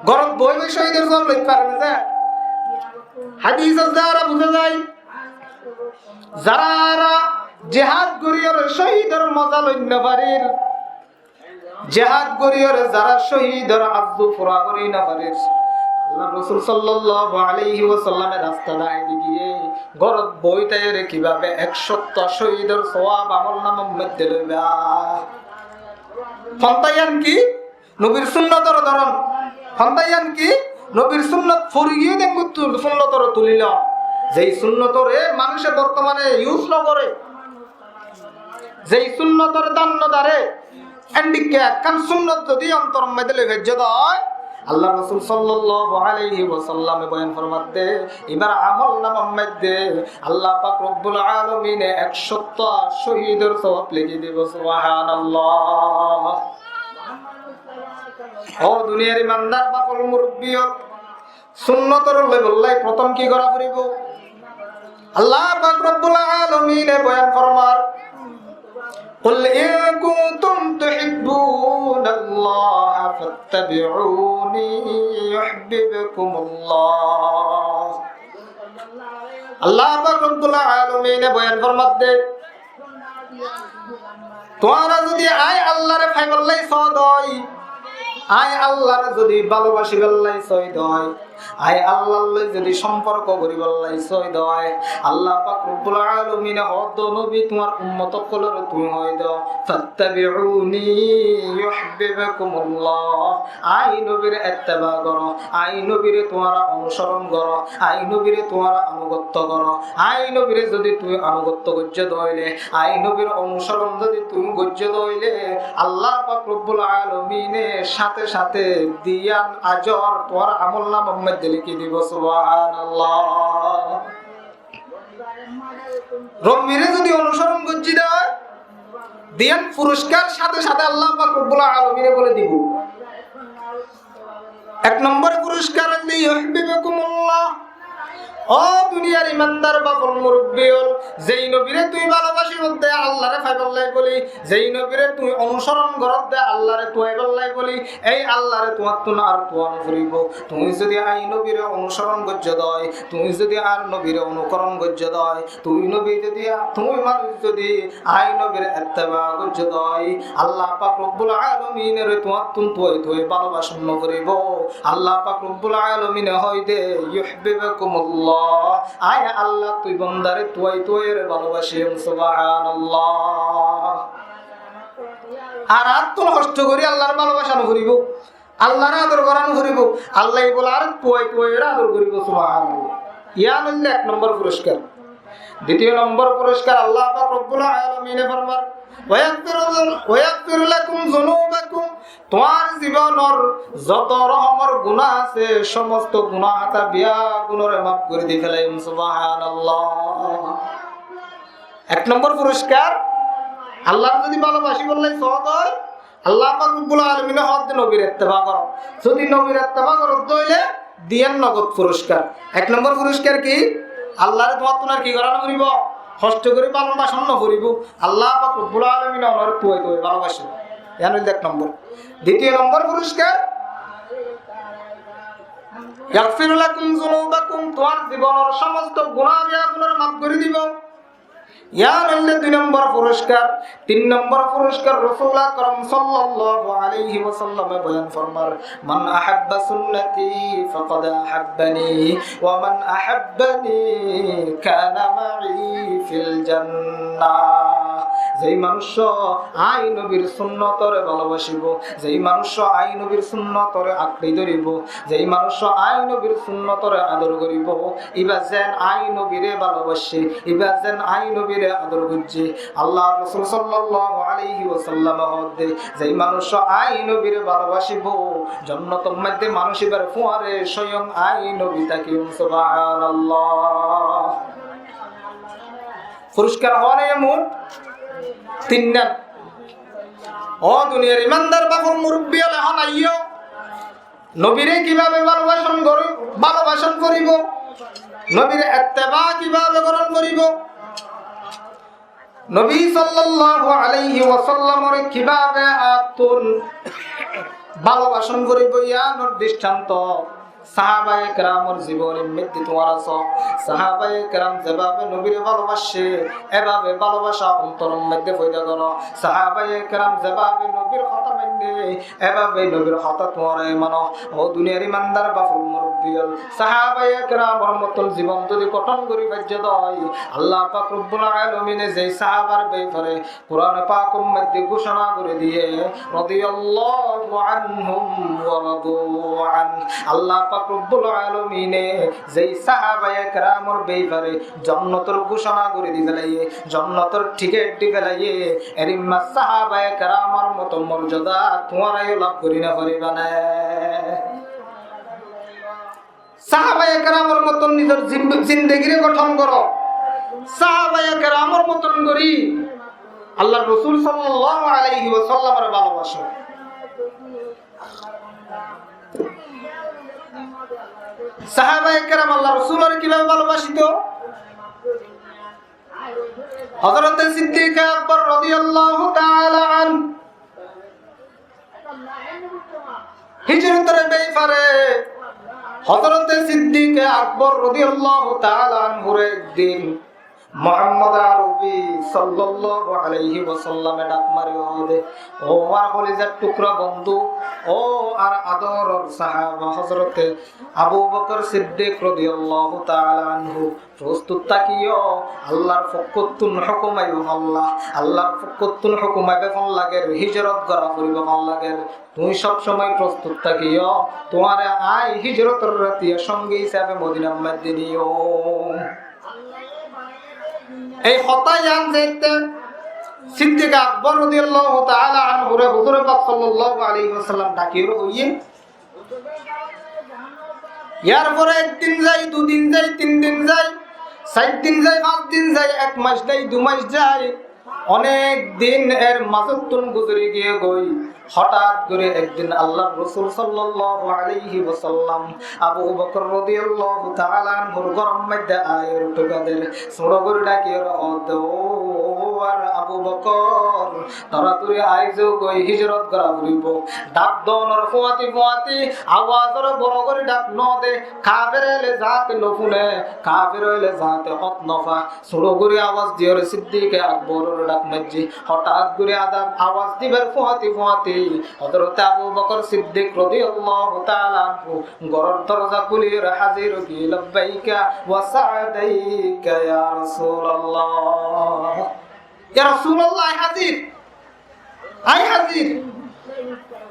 Górot boói boói cóhidor sowab loi fare né? Hadisot zara buzá zai, zara zara jihad goríyore cóhidor moza loi no farir, jihad goríyore zara cóhidor arzu fura gorí no farir, Allar Rosul sallallahu alaihi wasallame rasta dahái di giyé, górot boói táiyore kibábe ek cót cóhidor sowab amolnamar maze loiba. Fonta yián ki? Nobir sunnotor dóron. Fonta yián ki? Nobir sunnot fori giyé de, nobir sunnotor tulilo. Zei sunnotore manúice bortomane use no gore, zei sunnotore dan no dare, endikká ekkán sunnot zodi ontoror maze loi faijjó dói, Allar Rosul sallallahu alaihi wasallame boyan formadde, ibar amolnamar maze Allah pak Robbul Alamine ek cót cóhidor sowab leki dibo. Subhanallah. Ó duniyar imandar baful murubbi ol, sunnotor loibolla protom ki gora foribo? Allah pak Robbul Alamine boyan formar, قل إن كنتم تحبون الله فاتبعوني يحببكم الله. Allah pak Robbul Alamine boyan formadde, tuáñra zodi añí Allare faibolla só dói, añí Allare zodi balobacibolla só dói, añí Allar loi zodi somporko goríbolla só dói, Allah pak Robbul Alamine hoódde, nobi, tuáñr ummot ókkolore tuñí hoóido, فاتبعوني يحببكم الله. Añí nobire etteba goró, añí nobire tuáñra onusoron goró, añí nobire tuáñra anugotto goró. Añí nobire zodi tuñí anugotto goijjó dóile, añí nobir onusoron zodi tuñí goijjó dóile, Allah pak Robbul Alamine sáte sáte diyan ajor tuáñr amolnamar maze leki dibo. Subhanallah. Robbire zodi onusoron goijjó dói, diyan furuskar sáte sáte Allah pak Robbul Alamine bole dibo. Ek nombor furuskar óilde يحببكم الله. Ó duniyar imandar baful murubbi ol, zei nobire tuñí balobacibolla Allare faibolla buli, zei nobire tuñí onusoron gorólla Allare tuaibolla buli, ei Allare tuáñttun ar tuá no foribo. Tuñí zodi añí nobire onusoron goijjó dói, tuñí zodi añár nobire onukoron goijjó dói, tuñí nobi zodi, tuñí manúic zodi añí nobir etteba goijjó dói, Allah pak Robbul Alaminore tuáñttun tuai tuai balobacá no foribo. Allah pak Robbul Alamine hoódde, يحببكم الله. Añí Allah tui bondare tuai tuaire balobacím. Subhanallah. Ar añáttun hoctho gorí Allare balobacá no foribo. Allare ador gorá no foribo. Allah ibáre tuai tuaire ador goribo. Subhanallah. Yián óilde ek nombor furuskar. Ditiyo nombor furuskar Allah pak Robbul Alamine formar, ويغفر، ويغفر لكم ذنوبكم. Tuáñr zibonor zoto rokomor guná asé, somosto guná háta biyagunore maf gorí di felaiyum. Subhanallah. Ek nombor furuskar, Allare zodi balobacibolla só dói, Allah pak Robbul Alamine hoódde nobir etteba goró. Zodi nobir etteba goródde óile diyan nogot furuskar. Ek nombor furuskar ki? Allare tuáñttun ar ki gorá no foribo? Hoctho gorí balobacá no foribo. Allah pak Robbul Alamine onore tuai tuai balobacá. Yián óilde ek nombor. Ditiyo nombor furuskar, يغفر لكم ذنوبكم, tuáñr zibonor somosto guná biyagunore maf gorí dibo. Yián óilde dui nombor furuskar. Tin nombor furuskar Rosul Akram sallallahu alaihi wasallame boyan formar, من أحب سنتي فقد أحبني، ومن أحبني كان معي في الجنة. Zai manúic añí nobir sunnotore bálobacibo, zai manúic añí nobir sunnotore añkri dóribo, zai manúic añí nobir sunnotore ador goríbo, íba zen añí nobire bálobaicce, íba zen añí nobire ador goijje. Allar Rosul sallallahu alaihi wasallame hoódde, zai manúic añí nobire bálobacibo, jonnotor maze manúic íbar fúañre sóyong añí nobi tákiyum. Subhanallah. Foriskar hoó né? Mut tin nan. Ó duniyar imandar bafur murubbi ókkol, ehón aiyó. Nobire kibábe bálobason gori-, bálobason goribo? Nobir etteba kibábe goron goribo? Nobi sallallahu alaihi wasallamore kibábe attún bálobason goribo, iyanor dristántó sahabaye keramor zibonir maze tuáñra só. Sahabaye keram zebábe nobire bálobaicce, ebábe bálobaca ontoror maze foida goró. Sahabaye keram zebábe nobir hotá mainné, ebábe nobir hotá tuáñra mano. Ó duniyar imandar bafur murubbi ókkol, sahabaye keramor moton zibon zodi gothón gori faijjó de ói, Allah pak robbul alamine zai sahabar befare Kuran pakor maze gúcona gori diye, radiyallahu anhum wa radu anh. Allah pak robbul alamine zai sahabaye keramor befare jonnotor gúcona gori di félaiye, jonnotor tiket di félaiye, erimma sahabaye keramor moton morjada tuáñra yó lab gori no faribá né? Sahabaye keramor moton nizor zin-, zindegire gothón goró. Sahabaye keramor moton gori Allar Rosul sallallahu alaihi wasallamore bálobaco. Sahabaye keram Allar Rosulore kibábe bálobacito? Hozrote Siddiqe Akbor radiyallahu taala anh hijrotor befare Hozrote Siddiqe Akbor radiyallahu taala anhure ek din Muhammad Arobi sallallahu alaihi wasallame dhak mari hoóde, "Ó añár holizar tukra bondú, ó añár adoror sahaba Hozrote Abu Bakr Siddiq radiyallahu taala anhu, fostut tákiyo, Allar fokkottún hókum aibó fán, Allar fokkottún hókum aibó fán lager, hijrot gora foribó fán lager. Tuñí sob somoi fostut tákiyo, tuáñre añí hijrotor ratiya songi hísabe Modinar maze niyum." Ei hotá yián zeéñtte Siddiq Akbor radiyallahu taala anhure huzure pak sallallahu alaihi wasallam dhakiyóre hoiyé, Yar fore ek din zai, du din zai, tin din zai, sair din zai, fañs din zai, ek mac zai, du mac zai, onek din er mazottún guzori giyé goi. Hotát gorí ek din Allar Rosul sallallahu alaihi wasallam Abu Bakr radiyallahu taala anhur góror maze aiyóre thuka der, suro gorí dhakiyóre hoódde, "Ó añár Abu Bakr, toratori aizó goi, hijrot gora foribó." Dhak doonor fuáñti fuáñti awazore boro gorí dhak no de, kafer óile zaáñte no fúne, kafer óile zaáñte hot no fa. Suro gorí awaz diyóre Siddiqe Akborore dhak maijjé. Hotát gorí adar awaz dibar fuáñti fuáñti Hozrote Abu Bakr Siddiq radiyallahu taala anhu góror dorza kúliyóre házir ói giyé, "Labbaika wa sa'daika ya Rasulallah." "Ya Rasulallah, añí házir, añí házir."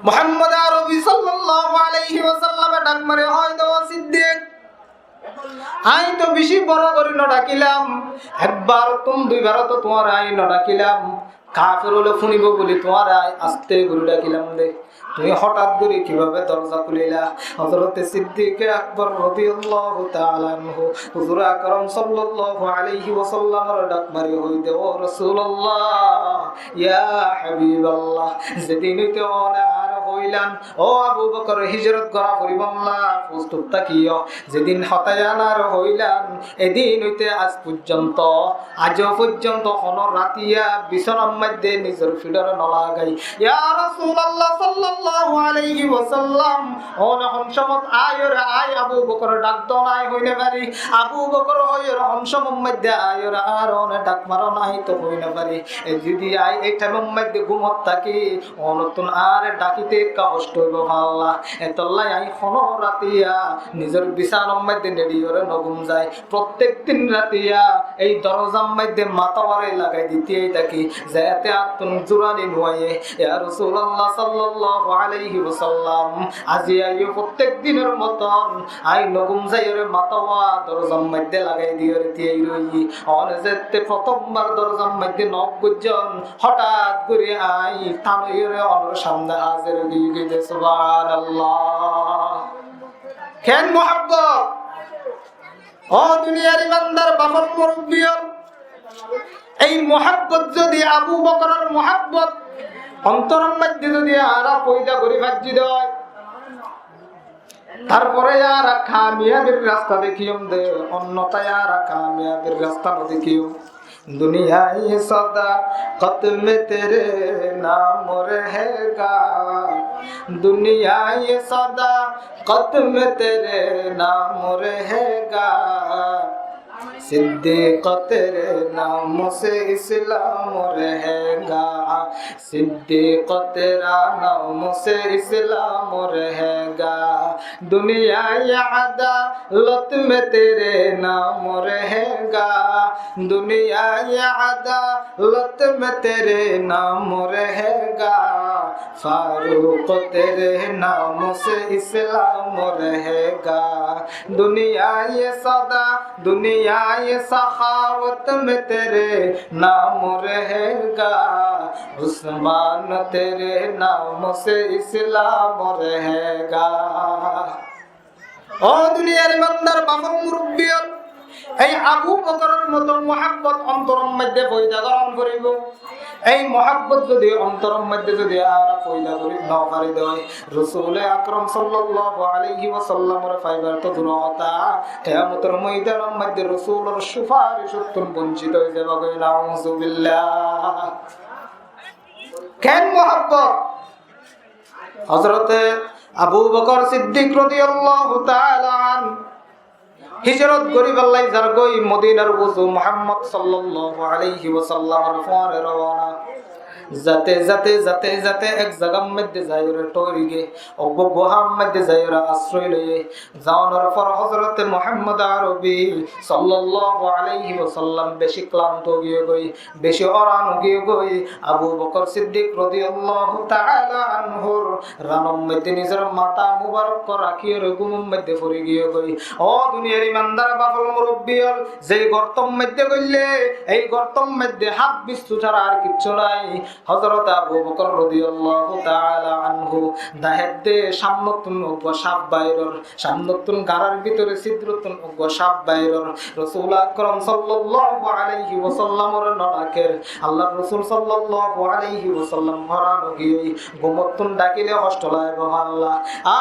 Muhammad Arobi sallallahu alaihi wasallame dhak mari hoódde, "Ó Siddiq, añí to beci boro gorí no dhakilam, ekbar tún duibar to tuáñre añí no dhakilam, kafer óile fúnibo buli tuáñre añí aste gorí dhakilam de. Tuñí hotát gorí kibábe dorza kúlila?" Hozrote Siddiqe Akbor radiyallahu taala anhu Huzur Akrom sallallahu alaihi wasallamore dhak mari hoódde, "Ó Rasulallah, ya Habiballah, zedin óite one añáre hoilan, ó Abu Bakr, hijrot gora foribó, fostut tákiyo, zedin hotá yián añáre hoilan, edin óite aij foijjonto, aijó foijjonto honó ratiya bisánar maze nizor fiçore no lagai." "Ya Rasulallah sallallahu alaihi wasallam, one hon somot aiyóre añí Abu Bakr dhak don añí hoi no fari, Abu Bakr hoiyóre hon somot maze aiyóre añáre one dhak maron añí to hoi no fari. E zodi añí ei thaimor maze gúmot táki, onottún añáre dhakite ekka hosto óibo falla. Etolla añí hono ratiya nizor bisanar maidde neçiyore no gúm zai. Prottek din ratiya ei dorozar maidde mataware lagai dite táki, zate attún zurani nuaye. Ya Rasulullah sallallahu alaihi wasallam, aziya yó prottek dinor moton añí no gúm zaiyore matawa dorozar maidde lagai diyore tiyai roiyi. One zette protombar dorozar maidde nok goijjon, hotát gori añí tanoiyore onor samne házir ói giyói de. Subhanallah. Ken muhabbot? Ó duniyar imandar bafor murubbi ol, ei muhabbot zodi Abu Bokoror muhabbot ontoror maidde zodi añára foida gori faijji de, tarfore añára kamiyabir rasta dekiyum de, onnota añára kamiyabir rasta no dekiyum. دنیا یہ صداقت میں تیرے نام رہے گا، دنیا یہ صداقت میں تیرے نام رہے گا، صدیق تیرے نام سے اسلام رہے گا، صدیق تیرا نام سے اسلام رہے گا۔ دنیا یہ عدالت میں تیرے نام رہے گا، دنیا یہ عدالت میں تیرے نام رہے گا، فاروق تیرے نام سے اسلام رہے گا۔ دنیا یہ صدا، دنیا یہ سخاوت میں تیرے نام رہے گا، عثمان تیرے نام سے اسلام رہے گا۔ Ó duniyar imandar bafor murubbi ol, ei Abu Bokoror moton muhabbot ontoror maidde foida goron foribo. Ei muhabbot zodi ontoror maidde zodi añára foida gori no fari de, Rosule Akrom sallallahu alaihi wasallamore faibar to duro hotá, kiyamotor moidanor maidde Rosulor sufaricottún bonchito ói zaibo goi, nauzubillah. Ken muhabbot? Hozrote Abu Bokor Siddik rodiyallahu taala anhu hijrot gori félai zargoi Modinar uzu Muhammad sallallahu alaihi wasallamor fuare rowana. Zate zate zate zate ek zagar maidde zaiyore thói ge, uggwá guhar maidde zaiyore asroy loiye. Zaonor for Hozrote Muhammad Arobi sallallahu alaihi wasallam beci klanto ói giyé goi, beci oran ói giyé goi. Abu Bokor Siddik rodiyallahu taala anhur ranor maidde nizor mata mubarokkore rakiyore gumor maidde fori giyé goi. Ó duniyar imandar bafor murubbi ol, ze gortor maidde goille, ei gortor maidde háf bistu sára ar kissú nai. Hozrote Abu Bokor rodiyallahu taala anhu dahedde samnottún uggwá saf bairor, samnottún garar bútore sidrottún uggwá saf bairor. Rosul Akrom sallallahu alaihi wasallamore no daker. Allar Rosul sallallahu alaihi wasallam horan ói giyé, gumottún dakile hosto laibo falla. Á,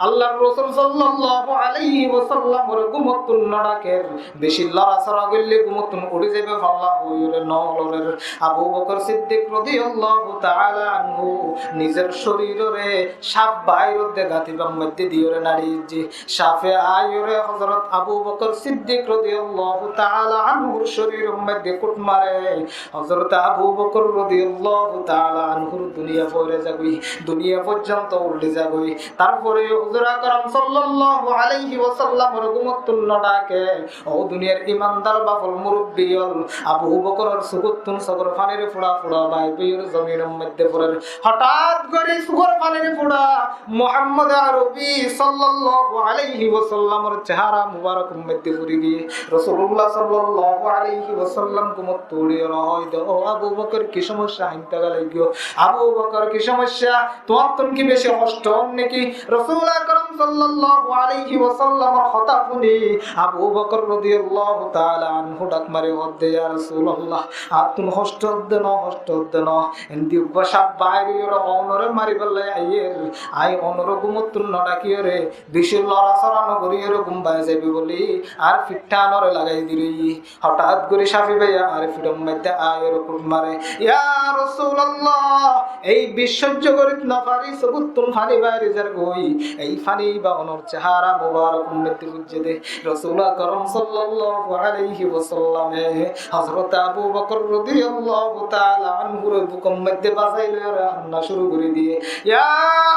Allar Rosul sallallahu alaihi wasallamore gumottún no daker. Beci lorasora goille gumottún uri zaibo falla, hoiyore no lorer. Abu Bokor Siddik rodiyallahu taala anhu nizor corirore saf bairor de gatibar maidde diyore nari je. Safe aiyore Hozrot Abu Bokor Siddik rodiyallahu taala anhur coriror maidde kut mare. Hozrot Abu Bokor rodiyallahu taala anhur duniya fori zagoi, duniya forzonto uldi zagoi. Tarfore Huzur Akrom sallallahu alaihi wasallamore gumottún no dake. Ó duniyar imandar bafor murubbi ol, Abu Bokoror sukottún sogor fanir fura fura bái bái ói zominor maidde forer. Hotát gori sogor fanir fura Muhammad Arobi sallallahu alaihi wasallamor cehara mubarakor maidde fori giyé. Rosulullah sallallahu alaihi wasallam gumottún uthiyore hoór de, "Ó Abu Bokor, ki somosya, hainta gala giyó? Abu Bokor, ki somosya? Tuáñttún ki beci hosto ór niki?" Rosul Akrom sallallahu alaihi wasallamor hotá funi Abu Bokor rodiyallahu taala anhu dhak mari hoór de, "Ya Rosulullah, añáttún hosto ór de no, hosto ór de no. Endi uggwá saf bair óiyore onore maribálla aiyer. Añí onore gumottún no dakiyore, beci lorasora no goriyore gum bái zaibo buli añár fiṭṭa onore lagai di roiyi." Hotát gori safi baiye añár fiṭor maidde aiyore kut mare, "Ya Rosulullah, ei bic sojjo gorit no fari, sukottún fani bari zargoi. Ei fani ba onor cehara mubarakor maidde foijje de." Rosul Akrom sallallahu alaihi wasallame Hozrot Abu Bakr rodiyallahu taala anhure bukor maze bazai loiyóre hanna cúru gorí diye, "Ya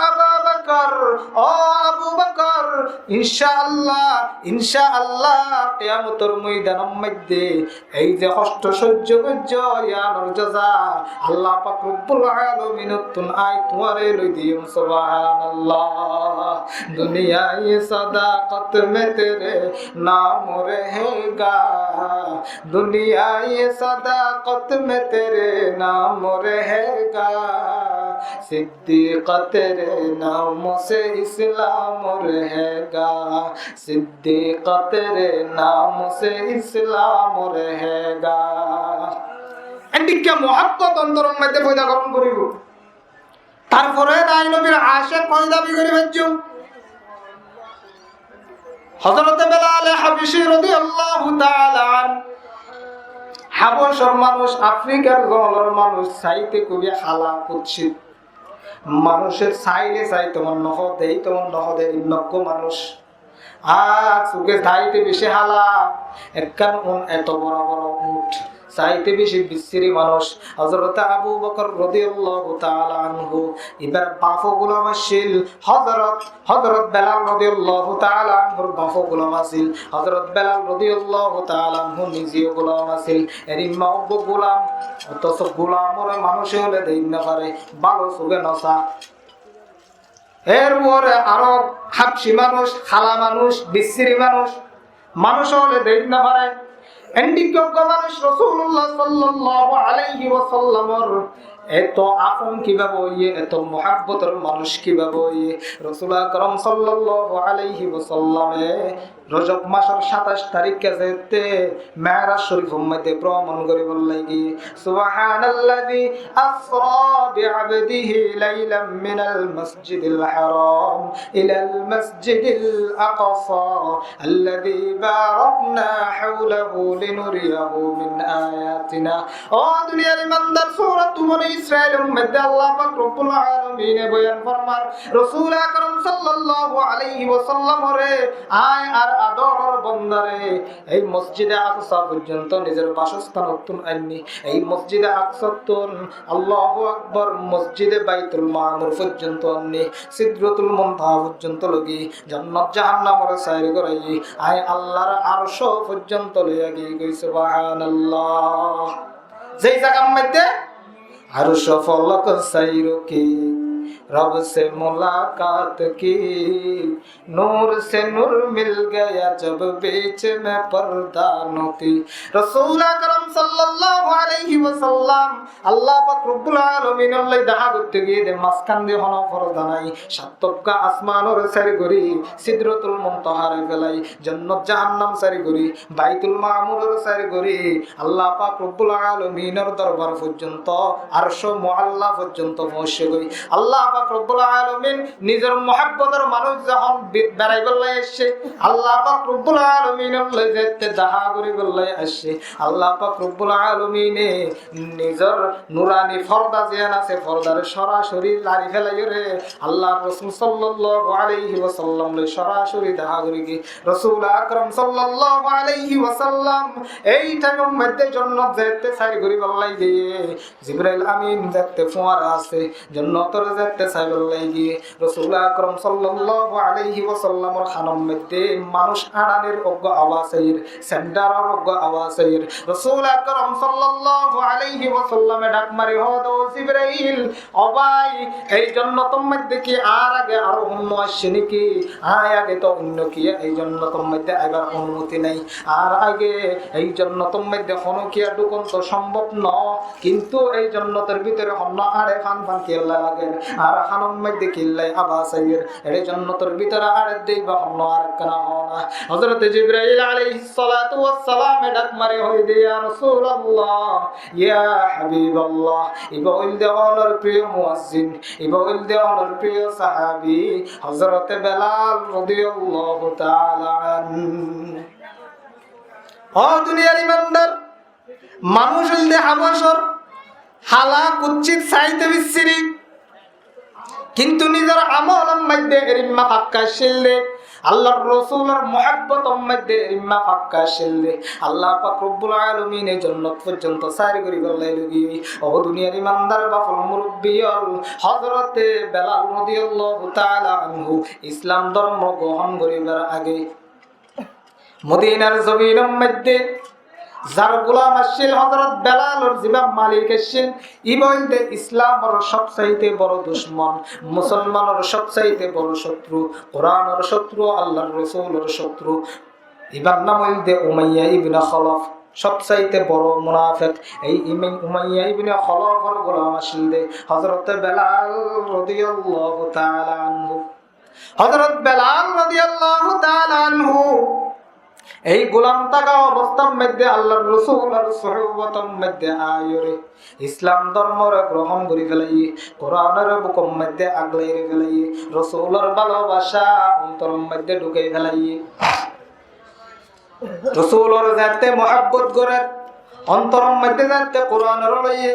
Aba Bakr, ó Abu Bakr, inshaAllah, inshaAllah, kiyamotor moidanor maze ei ze hoctho sóijjo goijjó, iyanor jaza Allah pak robbul alaminottún añí tuáñre loi diyum." Subhanallah. دنیا یہ صداقت میں تیرے نام رہے گا، دنیا یہ صداقت میں تیرے نام رہے گا، صدیق تیرے نام سے اسلام رہے گا، صدیق تیرے نام سے اسلام رہے گا۔ Endilla muhabbot ontoror maze foida gorón goribo. Tarfore nai nobir acek hoi dabi gori faijjum. Hozrote Belale Habaci rodiyallahu taala anh, Habacor manúc, Afrikar zongolor manúc, saite kúbi hala kuccit. Manúce saile sai tomar nohode, tomar nohode, immaggo manúc. Ar suge saite beci hala, ekkán un eto boro boro uñth, saite beci biciri manúc. Hozrot Abu Bakr rodiyallahu taala anhu, ibar bafo gulam accíl. Hozrot, Hozrot Belal rodiyallahu taala anhur bafo gulam accíl. Hozrot Belal rodiyallahu taala anhu nizeyo gulam accíl. Er imma uggwá gulam, otoco gulamore manúce óle deit no fare, bála suge no sa. Er uore aró Habci manúc, hala manúc, biciri manúc, manúc óle deit no fare. Endilla uggwá manúc Rosulullah sallallahu alaihi wasallamor eto afon kibabe óiye, eto muhabbotor manúc kibabe óiye? Rosul Akram sallallahu alaihi wasallame Rojob masor sataic tarík zette Me'raj Corifor maze bromon goribar lagi. سبحان الذي أسرى بعبده ليلا من المسجد الحرام إلى المسجد الأقصى الذي باركنا حوله لنريه من آياتنا. Ó duniyar imandar, Surat Bani Israilor maze Allah pak robbul alamine boyan formar, Rosul Akram sallallahu alaihi wasallamore, añí ar adoror bondare ei Mosjide Aksa foijjonto nizor basosthanottún ainní. Ei Mosjide Aksattún, Allahu Akbar, Mosjide Baitul Mamur foijjonto ainní, Sidratul Muntaha foijjonto loi, jonnot jahannamore sair gorai, añí Allar Arco foijjonto loi giyói. Subhanallah. Zei zagar maze عرش و فلک سیر کی، رب سے ملاقات کی، نور سے نور مل گیا جب بیچ میں پردہ نہ تھی۔ Rosul Akram sallallahu alaihi wasallam Allah pak robbul alaminor loi deha goitto giyé de mazkán di hono porda nai, sattobga asmanore sair gori, Sidratul Muntahare felai, jonnot jahannam sair gori, Baitul Mamurore sair gori, Allah pak robbul alaminor dorbar foijjonto, Arco Mualla foijjonto foóñiccé goi. Allah pak robbul alamin nizor muhabbotor manúc zehón be-, beraibar loi aiccé, Allah pak robbul alaminor loi zette deha goribar loi aiccé, Allah pak robbul alamine nizor nurani porda ziyán asé, pordare sorasori lari felaiyóre Allar Rosul sallallahu alaihi wasallam loi sorasori deha gori giyé. Rosul Akram sallallahu alaihi wasallam ei thaimor maze jonnot zette sair goribar loi giyé, Jibrail Amin zette fuara asé, jonnotore zette saibar loi giyé, Rosul Akram sallallahu alaihi wasallamor hanor maze manúc añçanir uggwá abas aiyér, sendaror uggwá abas aiyér. Rosul Akram sallallahu alaihi wasallame dhak mari hoóde, "Ó Jibrail, ó bái, ei jonnotor maze ki añár age aró honó aiccé niki? Añí age to oinno kiyé ei jonnotor maze aibar onumoti nai. Añár age ei jonnotor maze honó kiyé dhukon to sombob no." Kintu ei jonnotor bútore honnúa añáre fán fán kiyólla lager, añára hanor maze kiyólla abas aiyér, ere jonnotor bútore añáre deiba honnúa arekkán hona. Hozrote Jibrail alaihissalatu wassalame dhak mari hoóde, "Ya Rosulallah, ya Habiballah, ibá óilde onor priyo muazzin, ibá óilde onor priyo sahabi, Hozrote Belal rodiyallahu taala anh." Ó duniyar imandar, manúc óilde habacor hala kuccit saite biciri, kintu nizor amolor maze erimma fakka accíl de. Allar Rosulor muhabbotor moidde erimma fakka accíl de, Allah pak Robbul Alamine jonnot foijjonto sair gori félaiye de. Ó duniyar imandar baful murubbi ól, Hozrote Belal rodiyallahu taala anhu Islam dormo grohon goribar age Modinar zobinor moidde zar gulam accíl, Hozrot Belalor ziba malik accíl, iba óilde Islamor sobsaite boro ducmon, musolmanor sobsaite boro cotru, Kuranor cotru, Allar Rosulor cotru. Ibar nam óilde Umayya ibne Holof, sobsaite boro munafek. Ei Ima-, Umayya ibne Holofor gulam accíl de Hozrote Belal rodiyallahu taala anhu. Hozrot Belal rodiyallahu taala anhu ei gulam táka obostar moidde Allar Rosulor suhbotor moidde aiyóre Islam dormore grohon gori félaiye, Kuranore bukor moidde aglai félaiye, Rosulor balobaca ontoror moidde dhukai félaiye. Rosulore zeéñtte muhabbot gorer, ontoror moidde zeéñtte Kuranore loiye,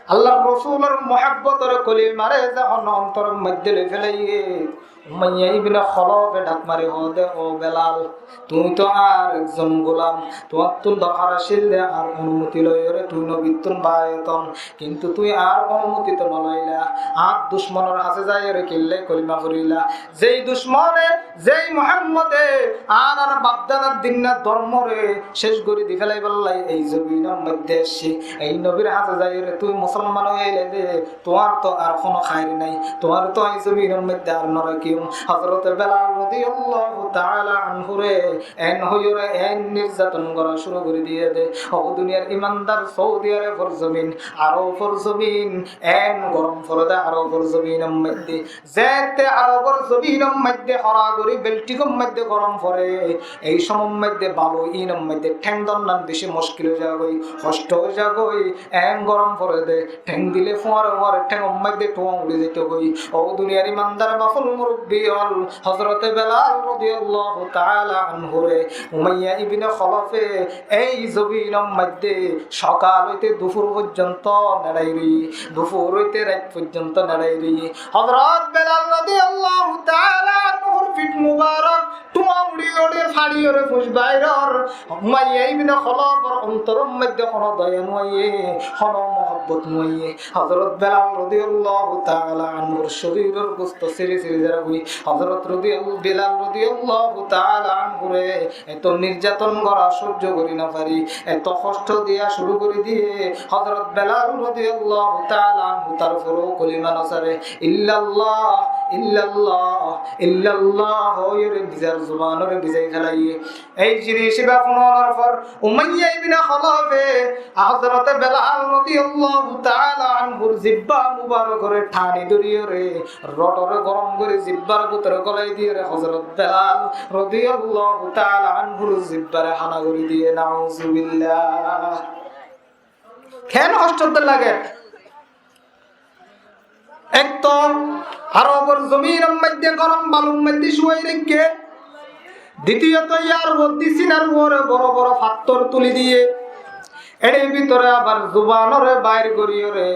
Allar Rosulor muhabbotore kolimare zehón ontoror moidde loi félaiye, Umayya ibne Holofe dhak mari hoó de, "Ó Belal, tuñí to añár ekzon gulam, tuáñttun dorhar accíl de añár onumoti loiyóre tuñí nobittún baiyot on, kintu tuñí añár onumoti to noloila, añár ducmonor hañse zaiyóre kiyólla kolima forila?" Zei ducmone, zei Muhammode añárar bafdanar dinna dormore cec gori di félaibolla ei zobinor moidde aiccé, ei nobir hañse zaiyóre tuñí musolman ói aile de, tuáñr to ar hono hair nai, tuáñre to añí zobinor moidde ar no rakiyum. Hozrote Belal rodiyallahu taala anhure en hoiyóre en nirzaton gora cúru gori diye de. Ó duniyar imandar, Saudi Arobor zobin, Arobor zobin, en gorom fore de Arobor zobinor moidde. Zeéñtte Arobor zobinor moidde hora gori, Belthikor moidde gorom fore, ei somor moidde balu inor moidde théng donnan beci muckil ói zagói, hoctho ói zagói, en gorom fore de, théng dile fuare fuare théngor moidde tuáñ uri zaitogói. Ó duniyar imandar baful murubbi ól, Hozrote Belal rodiyallahu taala anhure Umayya ibne Holofe ei zobinor moidde sokal óite dufur foijjonto neçai roiye, dufur óite rait foijjonto neçai roiye. Hozrot Belal rodiyallahu taala anhur fit mubarak tuáñ uri uri fari uri fuc bairor. Umayya ibne Holofor ontoror moidde hono doya no aiye, hono muhabbot no aiye. Hozrot Belal rodiyallahu taala anhur coriror gosto siri siri zargói. Hozrot rodiyal-, Belal rodiyallahu taala anhure eto nirzaton gora sojjo gori no fari, eto hoctho diya cúru gori diye. Hozrot Belal rodiyallahu taala anhu tar fore ó kolima no sare, "Illallah, illallah, illallah" hoiyóre nizor zubanore bizai félaiye. Ei zinis iba funonor for Umayya ibne Holofe Hozrote Belal rodiyallahu taala anhur zibba mubarakore tani dóriyóre rodore gorom gori zibbar bútore golai diyóre Hozrot Belal rodiyallahu taala anhur zibbare hána gori diye. Nauzubillah. Ken hoctho de lager? Ek to Arobor zobinor moidde gorom balur moidde cúai raikké. Ditiyoto, yar uore sinar uore boro boro fattór tuli diye. Ere bútore abar zubanore bair goriyóre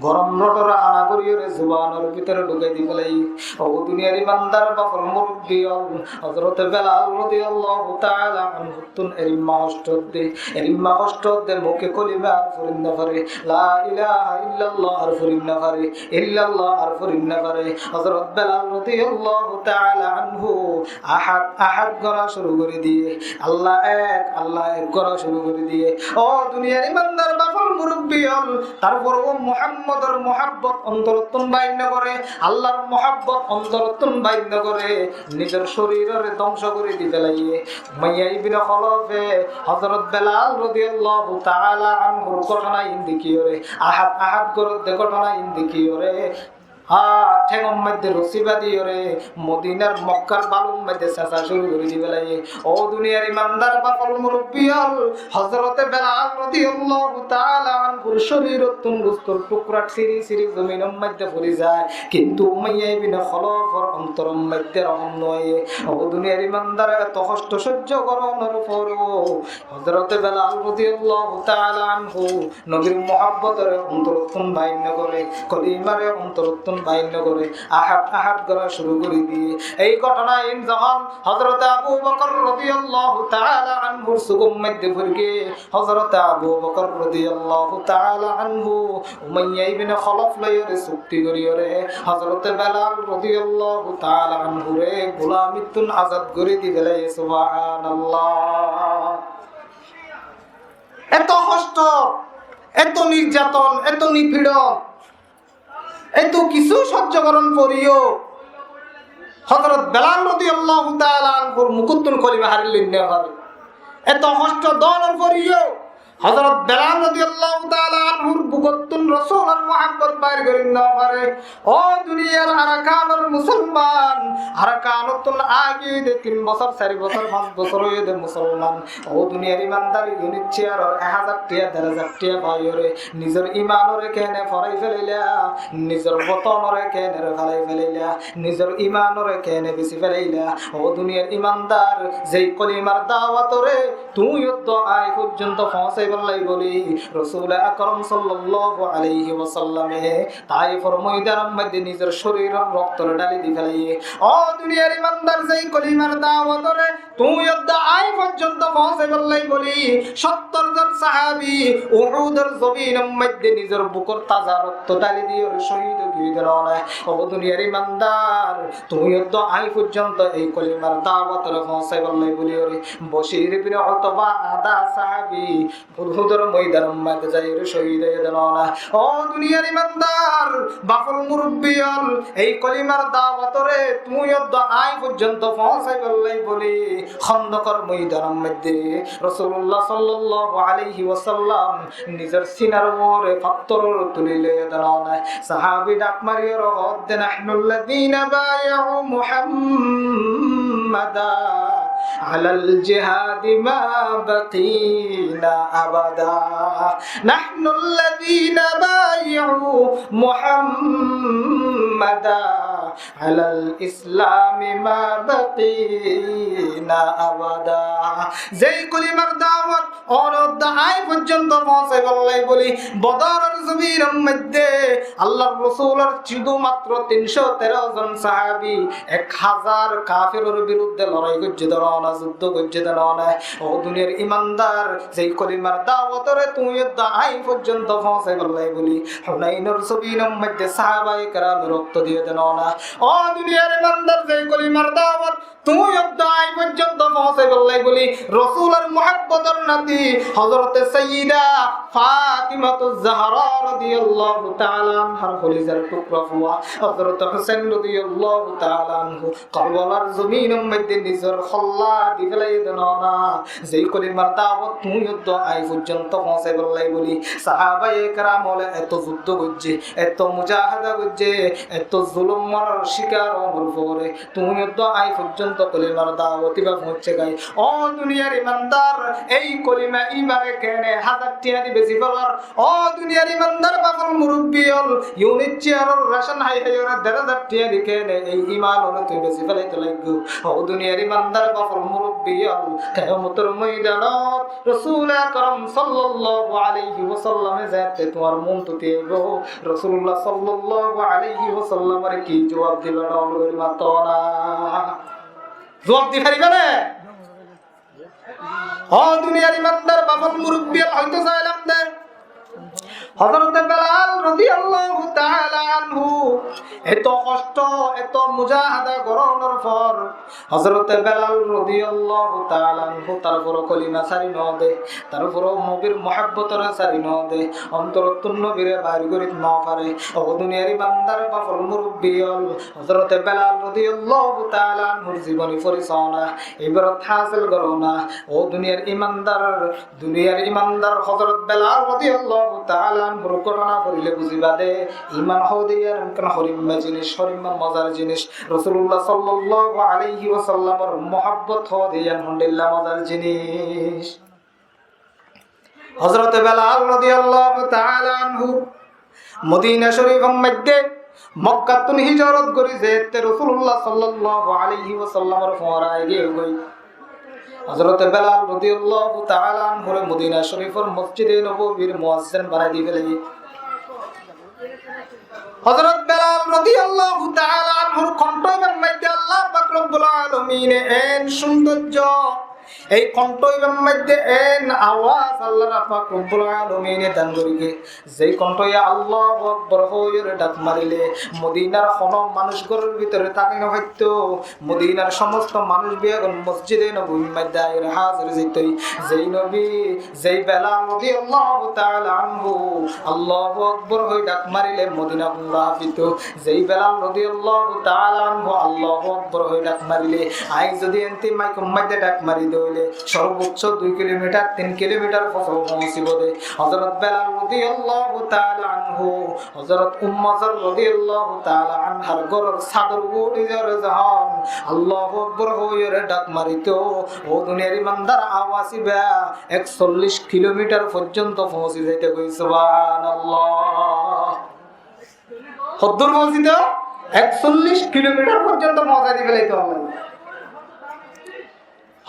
gorom rodore hána goriyóre zubanor bútore dhukai di félaiye. Ó duniyar imandar baful murubbi ól, Hozrote Belal rodiyallahu taala anhu tún erimma hoctho de, erimma hoctho de, muke kolima ar fori no fare, la ilaha illallah ar fori no fare, illallah ar fori no fare. Hozrot Belal rodiyallahu taala anhu ahad, ahad gora cúru gori diye, Allah ek, Allah ek gora cúru gori diye. Ó duniyar imandar baful murubbi ól, tar fore ó Muhammodor muhabbot ontorottún bair no gore, Allahr muhabbot ontorottún bair no gore, nizor corirore dóngco gori di félaiye. Umayya ibne Holofe Hozrot Belal rodiyallahu taala anhur gótona in dekiyóre, ahad ahad goródde gótona in dekiyóre, ha, théngor moidde rosi badiyóre, Modinar Mokkar balur moidde sesa cúru gori di félaiye. Ó duniyar imandar baful murubbi ól, Hozrote Belal rodiyallahu taala anhur corirottún gustor tukra siri siri zominor moidde fori zai, kintu Umayya ibne Holofor ontoror moidde rohom no óiye. Ó duniyar imandar, eto hoctho sojjo goronor foreo Hozrote Belal rodiyallahu taala anhu nobir muhabbotore ontorottún bair no gore, kolimare ontorottún Bainno gore, ahad ahad gora cúru gori diye. Ei gótona in zehón Hozrote Abu Bokor rodiyallahu taala anhur sukor maze fori giye, Hozrote Abu Bokor rodiyallahu taala anhu Umayya ibne Kholaf loiyore cukti goriyore Hozrote Belal rodiyallahu taala anhure gulamittún azad gori di félaiye. Subhanallah. Eto hosto, eto nirjaton, eto nipiron, eto kissú sojjo goron foriyo Hozrot Belal rodiyallahu taala anhur mukuttún kolima hári loi no fare. Eto hosto dohonor foriyo Hozrot Belal rodiyallahu taala anhur bukottún Rosulor muhabbot bair gori no fare. Ó duniyar Arakanor musolman, Arakanottún agi de tin bosór, sari bosór, fañs bosór óiye de musolman. Ó duniyar imandar, unit ciyaror ek házar tiya, der házar tiya faiyore nizor imanore kene forai felaila, nizor wotonore kene forai felaila, nizor imanore kene besi felaila. Ó duniyar imandar, zei kolimar dawatore tuñí yoddo ai foijjonto foñsaibolla buli Rosule Akrom sallallahu alaihi wasallame Taifor moidanor maze nizor córiror roktore dhali di félaiye. Ó duniyar imandar, zei kolimar dawatore tuñí yoddo ai foijjonto foñsaibolla buli sottor zon sahabi Uhudor zobinor maze nizor bukor taza rokto dhali diyore cóhid ói giyé de no na. Ó duniyar imandar, tuñí yoddo ai foijjonto ei kolimar dawatore foñsaibolla buliyore Bocir ibne Utba ada sahabi Uhudor moidanor maze zaiyore cóhid óiye de no na. Ó duniyar imandar, bafol murubbi ól, ei kolimar dawatore tuñí yoddo ai foijjonto foñsaibolla buli Kondokor moidanor maze Rosulullah sallallahu alaihi wasallam nizor sinar uore fottor tuli loiye de no na. Sahabi dhak mariyore hoódde, "نحن الذين بايعوا محمدا على الجهاد ما بقينا أبدا. نحن الذين بايعوا محمدا على الإسلام ما بقينا أبدا." Zei kolimar dawat Ónodda aññí foijjonto foóñsaibolla buli, Bodoror zobinor moiddé Allar Rosulor cúdu matro tin cót teró zon sahábi ek házar kaferor biruddé lorai goijjé de noó né, zuddó goijjé de noó né. Ó duniyar imandar, zei kolimar dawotore tuñí ódda aññí foijjonto foóñsaibolla buli, Hunainor zobinor moiddé sahábaye keramor rokto diyé de noó né. Ó duniyar imandar, zei kolimar dawot tuñí ódda aññí foijjonto foóñsaibolla buli, Rosulor muhabbotor nati Hozorote Sayyida Fatimatuz Zahra rodiyallahu taala anhar holizar tukra fua Hozorote Husein rodiyallahu taala anhu Karbalar zobinor moiddé nizor holla di felaiyé de noó né. Zei kolimar dawot tuñí ódda aññí foijjonto foóñsaibolla buli, sahábaye keram ókkole eto zuddó goijjé, eto mujahada goijjé, eto zulumor cikar ónor fore, tuñí ódda aññí foijjonto kolimar dawot íba foóñse goi. Ó duniyar imandar, ei kolima íbare kene házar tiañ di besi felar? Ó duniyar imandar, bafol murubbi ól, unit ciyaror racon hái háiyore der házar tiañ di kene ei imanore tuñí besi felaito laiggó? Ó duniyar imandar, bafol murubbi ól, keyamotor moidanot Rosul Akrom sallallahu alaihi wasallame zeéñtte tuáñr muúntu tiyaibo, Rosulullah sallallahu alaihi wasallamore ki zuab diba? Dhoóñr gorí mató na. Zuab di faribá né? Ó duniyar imandar, bafol murubbi ól, hoito sailam de, Hozorote Belal rodiyallahu taala anhu eto hoctó, eto mujahada gorónor for, Hozorote Belal rodiyallahu taala anhu tar fore kolima sári noó de, tar fore nobir muhabbotore sári noó de, ontorottún nobire bair gorí noó fare. Ó duniyar imandar, bafol murubbi ól, Hozorote Belal rodiyallahu taala anhur ziboni fori só na, ibrot hásil goró na. Ó duniyar imandar, duniyar imandar, Hozorot Belal rodiyallahu taala anhur gótona forile buziba de, iman hoó de yián ekkán horimma jinis, horimma mozar jinis. Rosulullah sallallahu alaihi wasallamor muhabbot hoó de yián hondilla mozar jinis. Hozorote Belal rodiyallahu taala anhu Modina Corifor moiddé Mokkattún hijrot gorí zeéñtte Rosulullah sallallahu alaihi wasallamor fuañra aigiyé goi, Hozorote Belal rodiyallahu taala anhure Modina Corifor Mosjide Nobobir muazzin banai di felaiyé. Hozorot Belal rodiyallahu taala anhur konthó ibár maidde Allah pak robbul alamine en sundorjo, ei konthó ibár maidde en awaz Allah pak robbul alamine dan gorí de. Zei konthóye Allahu Akbar hoiyóre dhak marile Modinar hono manúc góror bútore táki no faitto. Modinar somosto manúc beggún Mosjide Nobobir maidde aiyóre házir ói zaitó. Zei nobi, zei Belal rodiyallahu taala anhu Allahu Akbar hoi dhak marile Modina gún lafaito. Zei Belal rodiyallahu taala anhu Allahu Akbar hoi dhak marile, añí zodi ente maikor maidde dhak mari de óile sorbocco dui kilomitar, tin kilomitar fosó foóñsibo de. Hozorot Belal rodiyallahu taala anhu Hozorot Ummu Zar rodiyallahu taala anhar góror sádor uore uçí zar zehón Allahu Akbar hoiyóre dhak marito, ó duniyar imandar, awaz ibá eksollic kilomitar foijjonto foóñsi zaito goi. Subhanallah. Hoddúr foóñsito? Eksollic kilomitar foijjonto foóñsai di felaito Allah.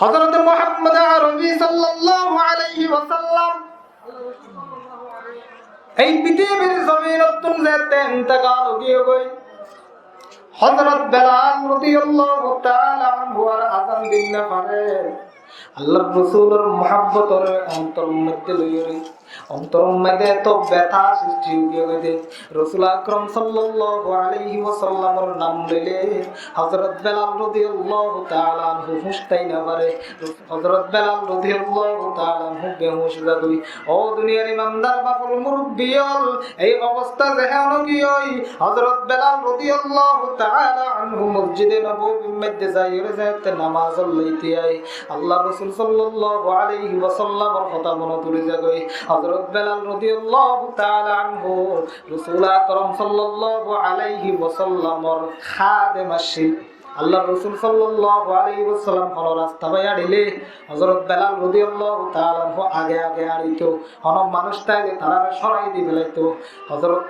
Hozorot Muhammad Arabi sallallahu alaihi wasallam ei pitibir zobinottún zette intekal ói giyói, Hozorot Belal rodiyallahu taala anhu ar azan di no fare. Allar Rosulor muhabbotor ontoror maidde loiyóre, ontoror maidde eto beta sristi ói giyói de, Rosul Akram sallallahu alaihi wasallamor nam loile Hozorot Belal rodiyallahu taala anhu huc tái no fare. Hozorot Belal rodiyallahu taala anhu behuc ói zagoi. Ó duniyar imandar, baful murubbi ól, ei obosta zehón ói giyói, Hozorot Belal rodiyallahu taala anhu Mosjide Nobobir maidde zaiyóre zette namaz loite ai, Allar Rosul sallallahu alaihi wasallamor hotá monot uçí zagoi. Hozorot Belal rodiyallahu taala anhu Rosul Akram sallallahu alaihi wasallamor hadem accíl. Allar Rosul sallallahu alaihi wasallam hono rasta bái añçile, Hozorot Belal rodiyallahu taala anhu age age añçito. Hono manúc táile tarare sorai di felaito. Hozorot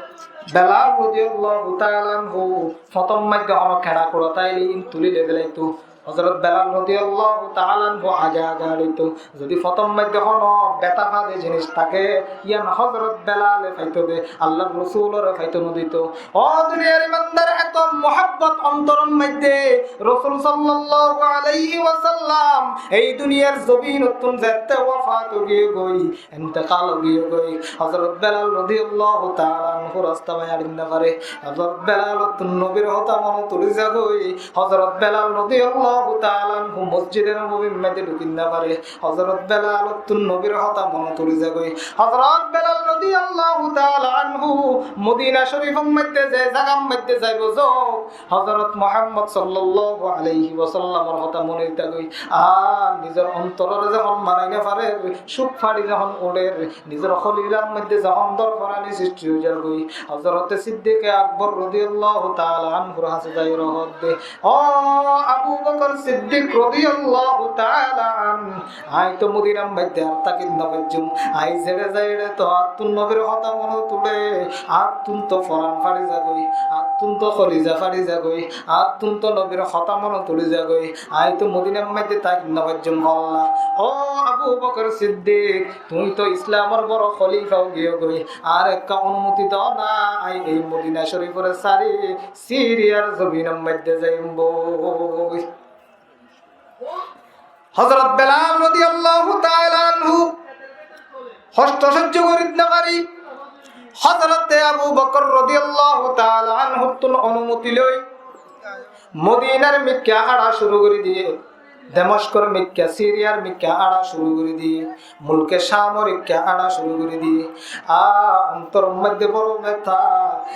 Belal rodiyallahu taala anhu fotom maidde hono keñça kura táile in tuli loi felaito. Hozorot Belal rodiyallahu taala anhu age age añçito. Zodi fotom maidde hono beta fade jinis táke, iyan Hozorot Belale faito de, Allar Rosulore faito no dito. Ó duniyar imandar, eto muhabbot ontoror maidde Rosul sallallahu alaihi wasallam ei duniyar zobinottún zette wafat ói giyói, intekal ói giyói, Hozorot Belal rodiyallahu taala anhu rasta bái añçi no fare. Hozorot Belalottún nobir hotá monot uçí zagoi. Hozorot Belal rodiyallahu taala anhu Mosjide Nobobir maidde dhuki no fare. Hozorot Belalottún nobir hotá monot uçí zagoi. Hozorot Belal rodiyallahu taala anhu Modina Corifor maidde ze zagar maidde zaibo zouk, Hozorot Muhammad sallallahu alaihi wasallamor hotá monot uçí zagoi. Ar nizor ontorore zehón manai no fare, cuk fari zehón uçer, nizor holilar maidde zehón dorforani sristi ói zargoi, Hozorote Siddiqe Akbor rodiyallahu taala anhur hañse zaiyóre hoódde, "Ó Abu Bakar Siddiq rodiyallahu taala anh, añí to Modinar maidde ar táki no faijjum. Añí zeçe zai eçe to añáttun nobir hotá monot uçe, añáttun to foran fari zagoi, añáttun to holiza fari zagoi, añáttun to nobir hotá monot uçí zagoi. Añí to Modinar maidde táki no faijjum holla. Ó Abu Bakar Siddiq, tuñí to Islamor boro holifa ói giyói goi. Añáre ekká onumoti do na, añí ei Modina Coriforé sári Siriyar zobinor maidde zaiyum goi." Hozorot Belal rodiyallahu taala anhu hosto sojjo gorit no fari, Hozorote Abu Bakar rodiyallahu taala anhuttun onumoti loi Modinar mikká añça cúru gorí diye, Demockor mikká, Siriyar mikká añça cúru gorí diye, mulke Camor ikká añça cúru gorí diye. Á, ontoror maidde boro beta,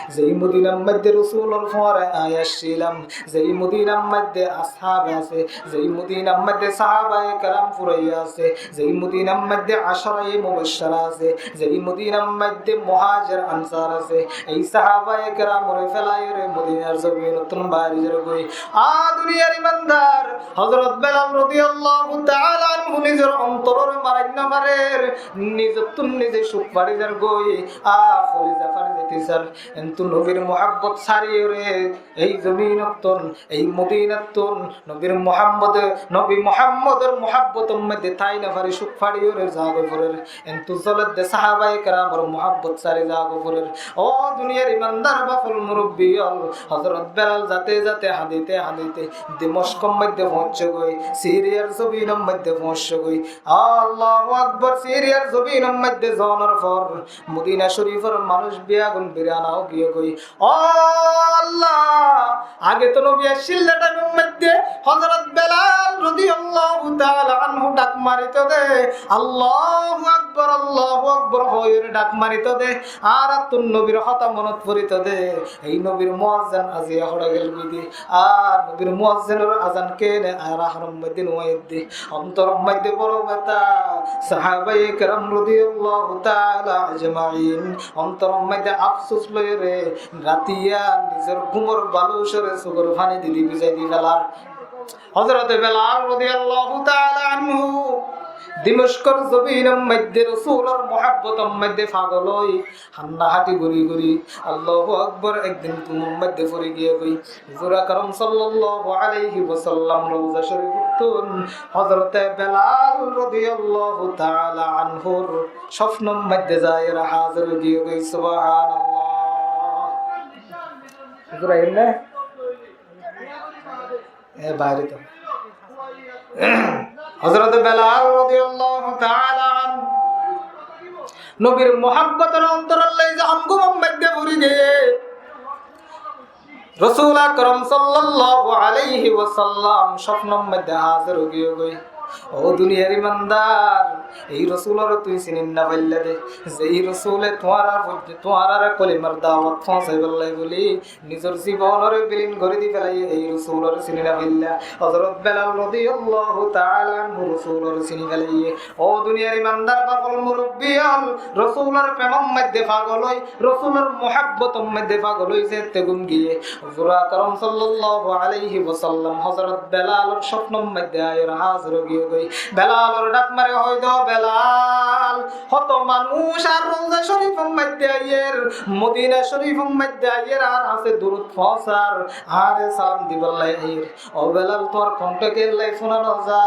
zei Modinar maidde Rosulor fuare añí accílam, zei Modinar maidde ashábe asé, zei Modinar maidde sahabaye keram furaiya asé, zei Modinar maidde acaraye mubaccara asé, zei Modinar maidde muhajir ansar asé, ei sahabaye keramore felaiyore Modinar zobinottun bari zargoi. Á duniyar imandar, Hozorot Belal Radiyallahu taala anhu nizor ontorore marain no farer, nizottún nize cúk fari zargoi, a, koliza fari zaitosar. Entu nobir muhabbot sariyore ei zominottún, ei Modinattún, nobir Muhammode, nobi Muhammodor muhabbotor maze tái no fari cúk fariyore zagoi forer. Entu zoledde sahabaye keramor muhabbot sari zagoi forer. Ó duniyar imandar baful murubbi ól, Hozorot Belal zate zate hañdite hañdite Dimoskor maze foóñsegoi, Siriyar zobinor maze foóñsegoi. Allahu Akbar, Siriyar zobinor maze zonor for Modina Corifor manúc beggún birana ói giyegoi. Ó Allah, age to nobi accíl de thaimor maze Hozorot Belal radiyallahu taala anhu dhak marito de, Allahu Akbar, Allahu Akbar hoiyore dhak marito de, añárattún nobir hotá monot forito de. Ei nobir muazzin aziya hoçé gelgoi de, ar nobir muazzinor azan kene añára honor maze no aiyedde. Ontoror maze boro beta, sahabaye keram radiyallahu taala ajmain ontoror maze afsus loiyore ratiya nizor gúmor balucore sukor faní didi bizai di felar. Hozorote Belal radiyallahu taala anhu Dimoskor zobinor maze Rosulor muhabbotor maze fagol ói, hanna hati gori gori, Allahu Akbar, ekdin gúmor maze fori giyegoi. Huzur Akram sallallahu alaihi wasallam Rouza Corifottún Hozorote Belal radiyallahu taala anhur sopnor maze zaiyore hazir ói giyegoi. Subhanallah. Huzur aiyér né? E, baáre to. Hozorote Belal radiyallahu taala anhu nobir muhabbotor ontoror loi ze gúmor maze fori giyé, Rosul Akram sallallahu alaihi wasallam sopnor maze hazir ói giyegoi. Ó duniyar imandar, ei Rosulore tuñí sini no failla de, ze ei Rosule tuáñrar, tuáñrare kolimar dawot foóñsaibolla buli nizor zibonore bilin gori di felaiye, ei Rosulore sini no failla. Hozorot Belal radiyallahu taala anhu Rosulore sini felaiye. Ó duniyar imandar baful murubbi ól, Rosulor femor maze fagol ói, Rosulor muhabbotor maze fagol ói zette gúm giyé, Huzur Akram sallallahu alaihi wasallam Hozorot Belalor sopnor maze aiyore hazir ói giyegoi. Belalore dhak mari hoó de, Belal, hoto manúc añár Rouza Corifor maze aiyér, Modina Corifor maze aiyér, añár hañse durud foóñsar, añáre salam dibolla aiyér. Ó Belal, tuáñr kontho kiyólla fúna no za?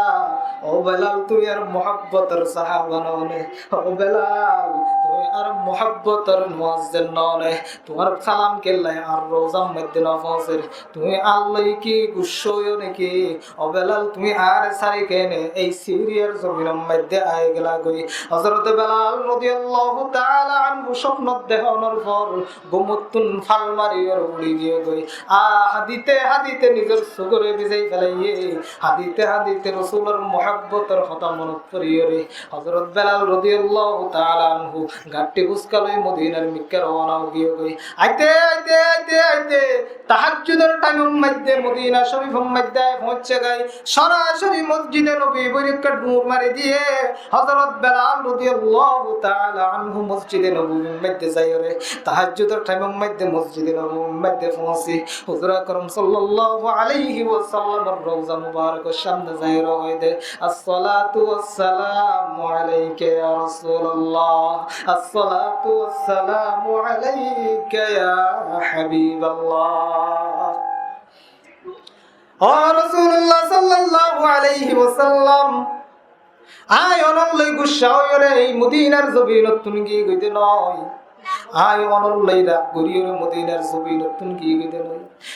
Ó Belal, tuñí añár muhabbotor sahaba no né? Ó Belal, tuñí añár muhabbotor muazzin no né? Tuáñr salam kiyólla añár rouzar maze no foóñser? Tuñí añár loi ki guccá óiyo né ki? Ó Belal, tuñí añáre sári kene ei Siriyar zominor maze ai gelagoi. Hozorote Belal rodiyallahu taala anhu sopnot dehónor for gúmottún fal mariyore uri giyói. Ar hañdite hañdite nizor sukore bizai felaiye. Hañdite hañdite Rosulor muhabbotor hotá monot foriyore Hozorot Belal rodiyallahu taala anhu gañthi buska loi Modinar mikká rowana ói giyói. Aite aite aite aite tahajjudor thaimor maze Modina Corifor maze ai foóñsegoi. Sorasori Mosjide Nobowi boi ekka dhuñr mari diye Hozorot Belal rodiyallahu taala anhu Mosjide Nobowir maze zaiyore tahajjudor thaimor maze Mosjide Nobowir maze foóñsi Huzur Akram sallallahu alaihi wasallamor rouza mubarakor samne zaiyore hoó de, "As-salatu was-salamu alaika ya Rasulallah, as-salatu was-salamu alaika ya Habiballah." Ó Rosulullah sallallahu alaihi wasallam, añí onor loi guccá óiyore ei Modinar zobinottún giyói de no. Añí onor loi rag goriyore Modinar zobinottún giyói de no.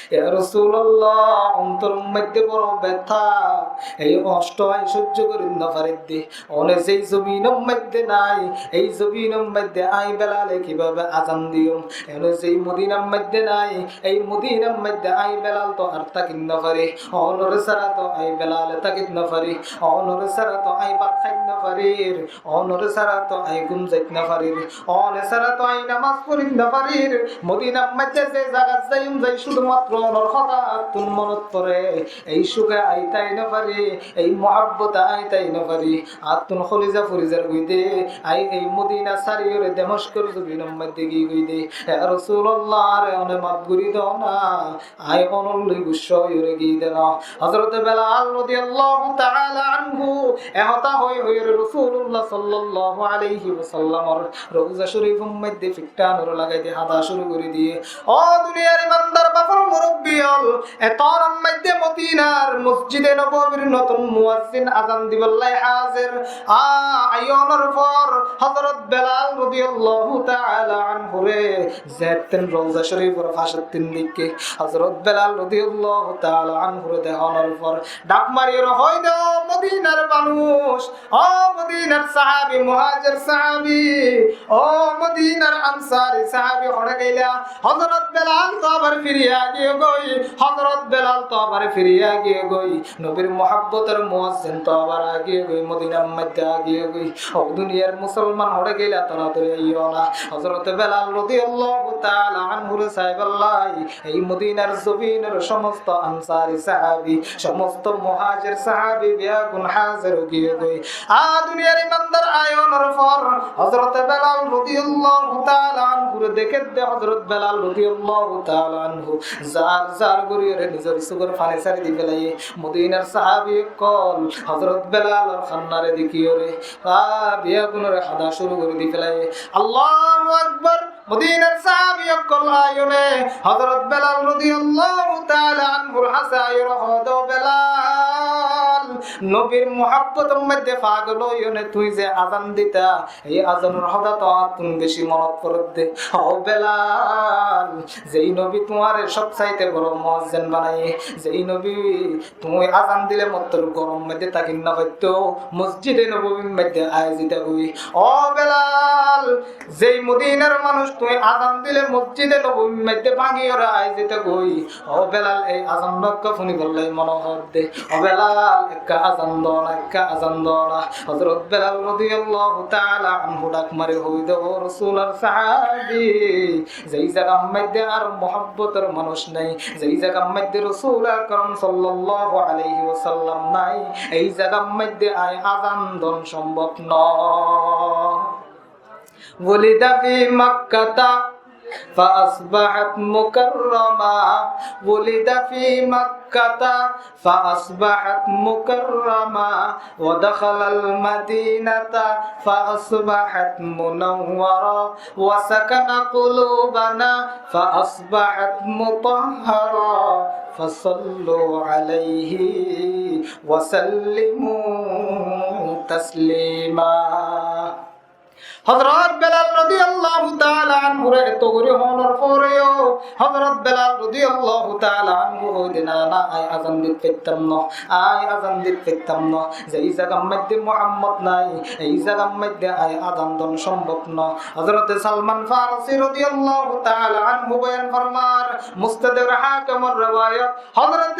Ya Rosulullah, ontoror maze boro beta, ei hoctó añí sóijjo gori no fari de. One zei zobinor maze nai, ei zobinor maze añí Belale kibabe azan diyum? One zei Modinar maze nai, ei Modinar maze añí Belal to ar táki no fari. Onore sára to añí Belale táki no fari. Onore sára to añí bát hái no fari. Onore sára to añí gúm zai no fari. One sára to añí nam Nomaz forit no farir, Modinar maze ze zagat zaiyum zai cúdu matro onor hotá attún monot fore. Ei cúke ai tái no fari, ei muhabbote ai tái no fari, attún holiza furi zar goi de. Ai ei Modina sári ore Demockor zobinor maze giyé goi de. Ya Rosulullah, are one maf gori do na. Ai onor loi gussa ói ore giyé de no. Hozrot Belal rodiyallahu taala anhu e hotá hoi hoi ore Rosulullah sallallahu alaihi wasallamor rouza corifor maze fittan ore lagai de hada cúru gori diye. Ó duniyar imandar bafor murobbi ól, e tor maze Modinar Mosjide Nobobir notun muazzin azan dibolla hazer. A, aiyonor for Hozrot Belal rodiyallahu taala anhure zettún rouza corifor facottún deikké, Hozrot Belal rodiyallahu taala anhure dehonor for dhak mari ore hoi de, ó Modinar manúc, ó Modinar sahabi, muhajir sahabi, ó Modinar ansari sahabi, hoçé geila? Hozrot Belal to abar firi giyé goi, Hozrot Belal to abar firi giyé goi. Nobir muhabbotor muazzin to abar giyé goi, Modinar maze giyé goi. Ó duniyar musolman, hoçé geila, toratori aiyo na. Hozrot Belal rodiyallahu taala anhure saibolla ei Modinar zobinor somosto ansari sahabi, somosto muhajir sahabi beggún hazer giyé goi. A duniyar imandar, aiyonor for Hozrot Belal rodiyallahu taala anhure deikké de, Hozrot Belal rodiyallahu taala anhu zar zar gori ore nizor sukor fani sári di felaye. Modinar sahabi ókkol Hozrot Belalor kannare deikké ore, a, beggúnore hada cúru gori di felaye. Allahu Akbar! Modinar sahabi ókkol aiyone Hozrot Belal rodiyallahu taala anhur hase ai ore hoi de, Belal, nobir muhabbotor maze fagol óiyone tui ze azan dita, ei azanor hotá to attún beci monot fore de. Ó Belal, zei nobi tuáre sob saite boro muazzin banaiye, zei nobi tui azan dile mottor gorom maze táki no faitto, Mosjide Nobobir maze ai zita goi. Ó Belal, zei Modinar manúc tui azan dile Mosjide Nobobir maze báñgi ore ai zita goi. Ó Belal, ei azan ekka funibolla mone hor de. Ó Belal, ekka azan do na, ekka azan do na. Hozrot Belal rodiyallahu taala anhu dhak mari hoi de, ó Rosulor sahabi, zei zagar maze ar muhabbotor manúc nai, zei zagar maze Rosul Akram sallallahu alaihi wasallam nai, ei zagar maze ai azan don sombob no. ولد في مكة فأصبحت مكرمة، ولد في مكة فأصبحت مكرمة، ودخل المدينة فأصبحت منورة، وسكن قلوبنا فأصبحت مطهرة، فصلوا عليه وسلموا تسليما. Hozrot Belal rodiyallahu taala anhure eto gori honor foreyo, Hozrot Belal rodiyallahu taala anhu hoi de, na, na, ai azan dit faittam no, ai azan dit faittam no. Zei zagar maze Muhammod nai, ei zagar maze ai azan don sombob no. Hozrot Salman Farsi rodiyallahu taala anhu boyan formar, Mustadrak Hakimor rewayat, Hozrot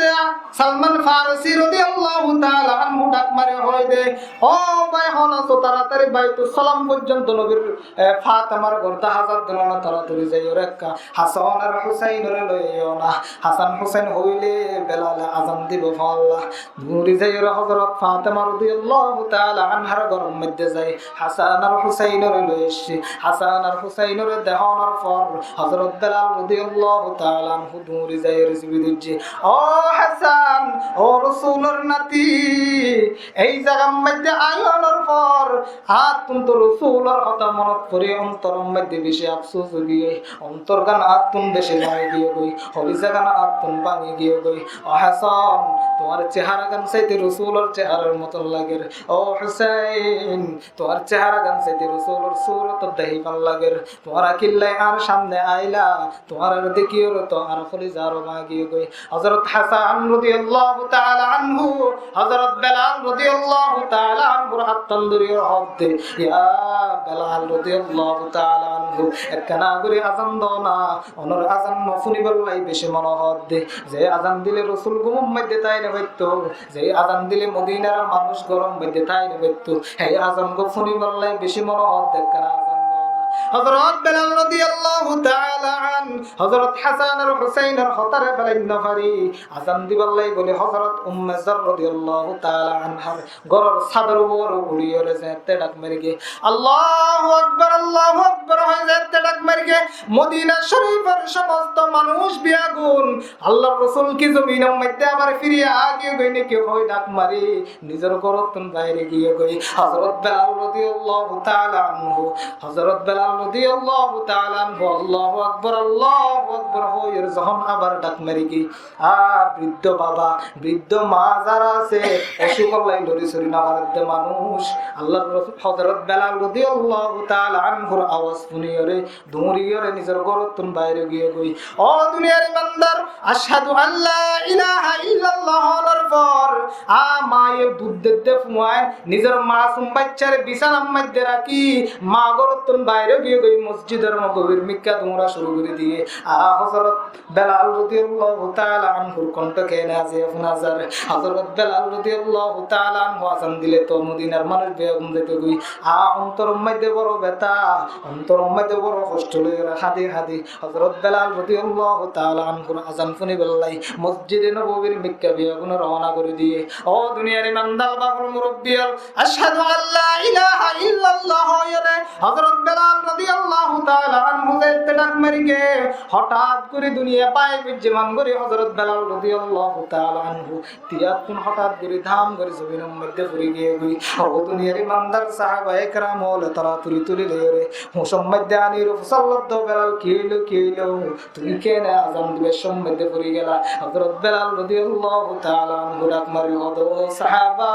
Salman Farsi rodiyallahu taala anhu dhak mari hoi de, ó bái, hon asó, toratori Baitus Salam forzonto nobir, e, Fatemar gór daházar de no, toratori zai ore ekka Hasan ar Husainore loi aiyo na. Hasan Husain hoile Belale azan dibo falla. Duri zai ore Hozrot Fatema rodiyallahu taala anhar gór or maze zai Hasan ar Husainore loi aiye. Hasan ar Husainore dehonor for Hozrot Belal rodiyallahu taala anhu duri zai ore zibi dujje. Ó Hasan, ó Rosulor nati, ei zagar maze aiyonor for attún to Rosulor hotá monot fori ontor or maze beci afsus ói giye, ontor gan attún beci báñgi giye goi, holiza gan attún báñgi giye goi. Ó Hasan, tuáñr cehara gan saite Rosulor ceharar moton lager. Ó Husain, tuáñr cehara gan saite Rosulor surot dehí fán lager. Tuáñra killa añár samne aila, tuáñrare dekí ore to añár holiza aró báñgi giye goi. Hozrot Hasan rodiyallahu taala anhu Hozrot Belal rodiyallahu taala anhur áttun duri ore hó de, ya Belal rodiyallahu taala anhu, ekkán gori azan do na, onor azan no funibolla beci mone hó de. Ze azan dile Rosul gúmor maze tái no faitto, ze azan dile Modinar manúc gór or maze tái no faitto, hé azan gán funibolla beci mone hó de, ekkán azan do na. Hozorot Belal rodiyallahu taala anhu, Hozorot Hasan ar Husainor hotáre félai no fari, azan dibálla buli Hozorot Umme Zar rodiyallahu taala anhar góror sádor uore uçíyore zeéñtte dhak mari giyé, "Allahu Akbar, Allahu Akbar" hoi zeéñtte dhak mari giyé, Modina Córifor somosto manúic beggún, "Allar Rosul ki zominor maidde abar firi aigiyói né ki?" hoi dhak mari nizor górottún baire giyói. Hozorot Belal rodiyallahu taala anhu, Hozorot Belal rodiyallahu taala anhu, "Allahu Akbar, Allahu Akbar" hoiyóre zehón abar dhak mari giyé, ar briddo baba, briddo ma zará asé, ocúk ollai lori sori no faredde manúic, Allar Rosul, Hozorot Belal rodiyallahu taala anhur awaz fúniyore, duñriyore nizor górottún baire giyói. Ó duniyar imandar, "Ashhadu an la ilaha illallah" hoónor for, a maye dud dedde fuain nizor masum baiccáre bisánar maidde rakí, ma górottún baire giyói, Mosjidor Nobobir mikká duñra cúru gori diyé. A Hozorot Belal rodiyallahu taala anhur kontho keéne aijja fúna zar. Hozorot Belal rodiyallahu taala anhu azan dile to Modinar manúic beggún zaitogói. A ontoror maidde boro beta, ontoror maidde boro hoctho loiyore hadi hadi Hozorot Belal rodiyallahu taala anhur azan fúnibálla Mosjide Nobobir mikká beggún rowána gori diyé. Ó duniyar imandar, baful murubbi ól, "Ashhadu an la ilaha illallah" hoiyóre Hozorot Belal rodiyallahu taala anhu zeéñtte dhak mari giyé, hotát gori duniyai bái bujje man gori Hozorot Belal rodiyallahu taala anhu tiyattún hotát gori dam gori zominor maidde fori giyói. Ó duniyar imandar, sahabaye keram ókkole toratori tuli loiyore hucor maidde aniyore fusár loddo, "Belal, ki óilo, ki óilo? Tui keéne azan dibar somot maidde fori gela?" Hozorot Belal rodiyallahu taala anhu dhak mari hoódde, "Ó sahaba,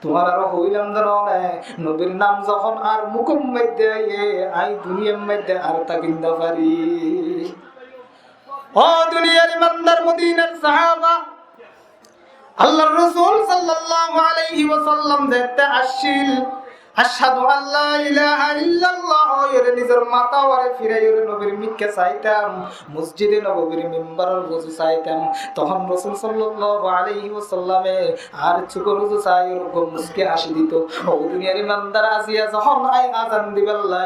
tuáñrare hoilam de no né, Nobir nam zehón añár mukor maidde aiyé, añí duniyar maidde ar táki no fari." Ó duniyar imandar, Modinar sahaba, Allar Rosul sallallahu alaihi wasallam zeéñtte aiccíl, "Ashhadu an la ilaha illallah" hoiyóre nizor matá uore firaiyore Nobir mikká saitam, Mosjide Nobobir mimbaror uzu saitam, tohón Rosul sallallahu alaihi wasallame añár cúkor uzu saiyore uggwá muski háñci dito. Ó duniyar imandar, aijja zehón añí azan dibálla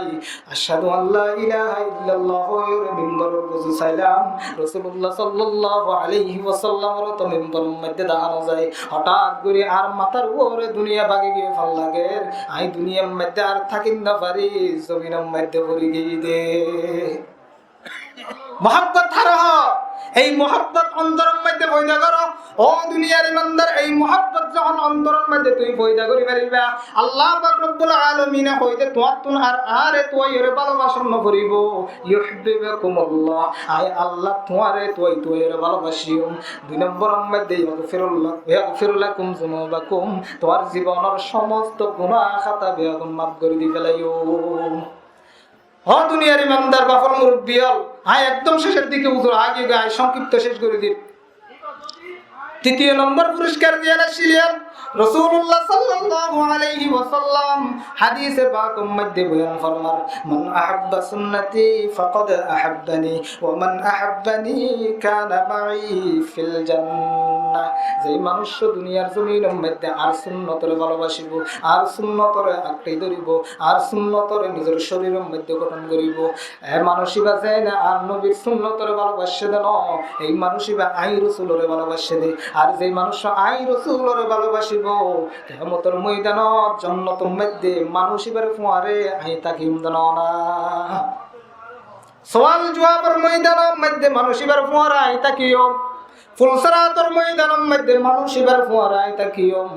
"Ashhadu an la ilaha illallah" hoiyóre mimbaror uzu sailam, Rosulullah sallallahu alaihi wasallamore to mimbaror maidde dahá no zai. Hotát gori añár matár uore duniyai bagi giyé fán lager, añí duniyar maidde ar táki no fari, zominor maidde fori giyí de. Muhabbot hare hoó? Ei muhabbot ontoror maidde foida goró. Ó duniyar imandar, ei muhabbot zehón ontoror maidde tui foida gori fariba, Allah pak robbul alamine hoódde, "Tuáñttún ar añáre tuaiyore bálobacá no foribo." "Yuhbibkumullah", añí Allah tuáñre tuai tuaiyore bálobaccím. Dui nomboror maidde, "Yaghfirullah, yaghfir lakum zunubakum", tuáñr zibonor somosto guná hata beggún maf gori di felaiyum. Ó duniyar imandar, baful murubbi ól, añí ekdom cécor dike uzur, age age añí songkipto céc gori dir. Titiyo nombor furiskar diyan accíl, Rosulullah sallallahu alaihi wasallam hadise pakor maidde boyan formar, "Man ahabba sunnati faqad ahabbani, wa man ahabbani kana ma'i fil jannah." Ze manúic duniyar zominor maidde añár sunnotore bálobacibo, añár sunnotore añkri dóribo, añár sunnotore nizor córiror maidde gothon goribo, e manúic íba zeéne añár nobir sunnotore bálobaccé de no, ei manúic íba añí Rosulore bálobaccé de. Ar ze manúic añí Rosulore bálobacibo, kiyamotor moidanot jonnotor maidde manúic íbar fuañre añí tákiyum de no na. Sual juabor moidanor maidde manúic íbar fuañre añí tákiyum. Fulsirator moidanor maidde manúic íbar fuañre añí tákiyum.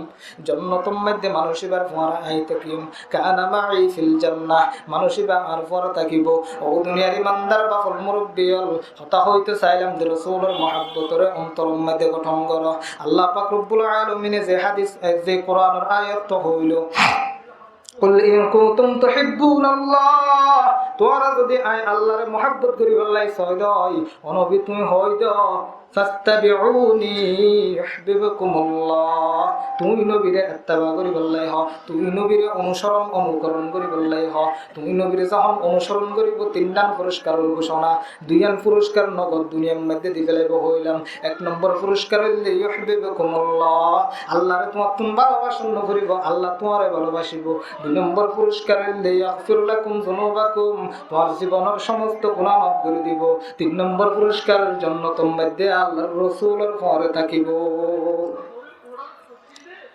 Jonnotor maidde manúic íbar fuañre añí tákiyum. Kana ma'i fil jannah, manúic íba añár fuañre tákibo. Ó duniyar imandar, baful murubbi ól, hotá hoito sailam de Rosulor muhabbotore ontoror maidde gothon goró. Allah pak robbul alamine ze hadis, e, ze Kuranor ayat to hoilo, "Qul in kuntum tuhibbunallah", tuáñra zodi añí Allahre muhabbot goribolla sóido, ó nobi tuñí hoido, فاتبعوني يحببكم الله. Tuñí nobire itteba goríbolla hoó, tuñí nobire onusóron, onukoron goríbolla hoó. Tuñí nobire zehón onusóron goríbo, tin dán furuskáror gúcona, dui dán furuskár nogod duniyar moidde di félaibo hoilam. Ek nombor furuskár óilde يحببكم الله, Allaré tuáñttún bálobacá cúru goríbo, Alla tuáñre bálobacíbo. Dui nombor furuskár óilde يغفر لكم ذنوبكم, tuáñr zibonor somosto guná maf gorí dibo. Tin nombor furuskár, jonnotor moidde Allar Rosulor fore tákibo.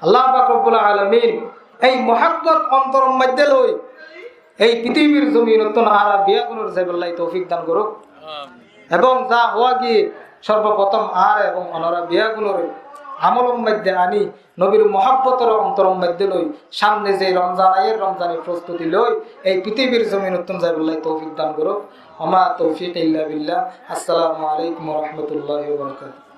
Allah pak Robbul Alamin ei muhabbot ontoror moidde loi ei pitibir zominottún añára beggúnore zaibolla toufik dan gorouk. Ebong za hoó giyé, sorboprotom añára ebong onora beggúnore amolor moidde aní nobir muhabbotor ontoror moidde loi samne ze Romzan aiyér, Romzani prostuti loi ei pitibir zominottún zaibolla toufik dan gorouk. وما توفيقي إلا بالله. السلام عليكم ورحمة الله وبركاته.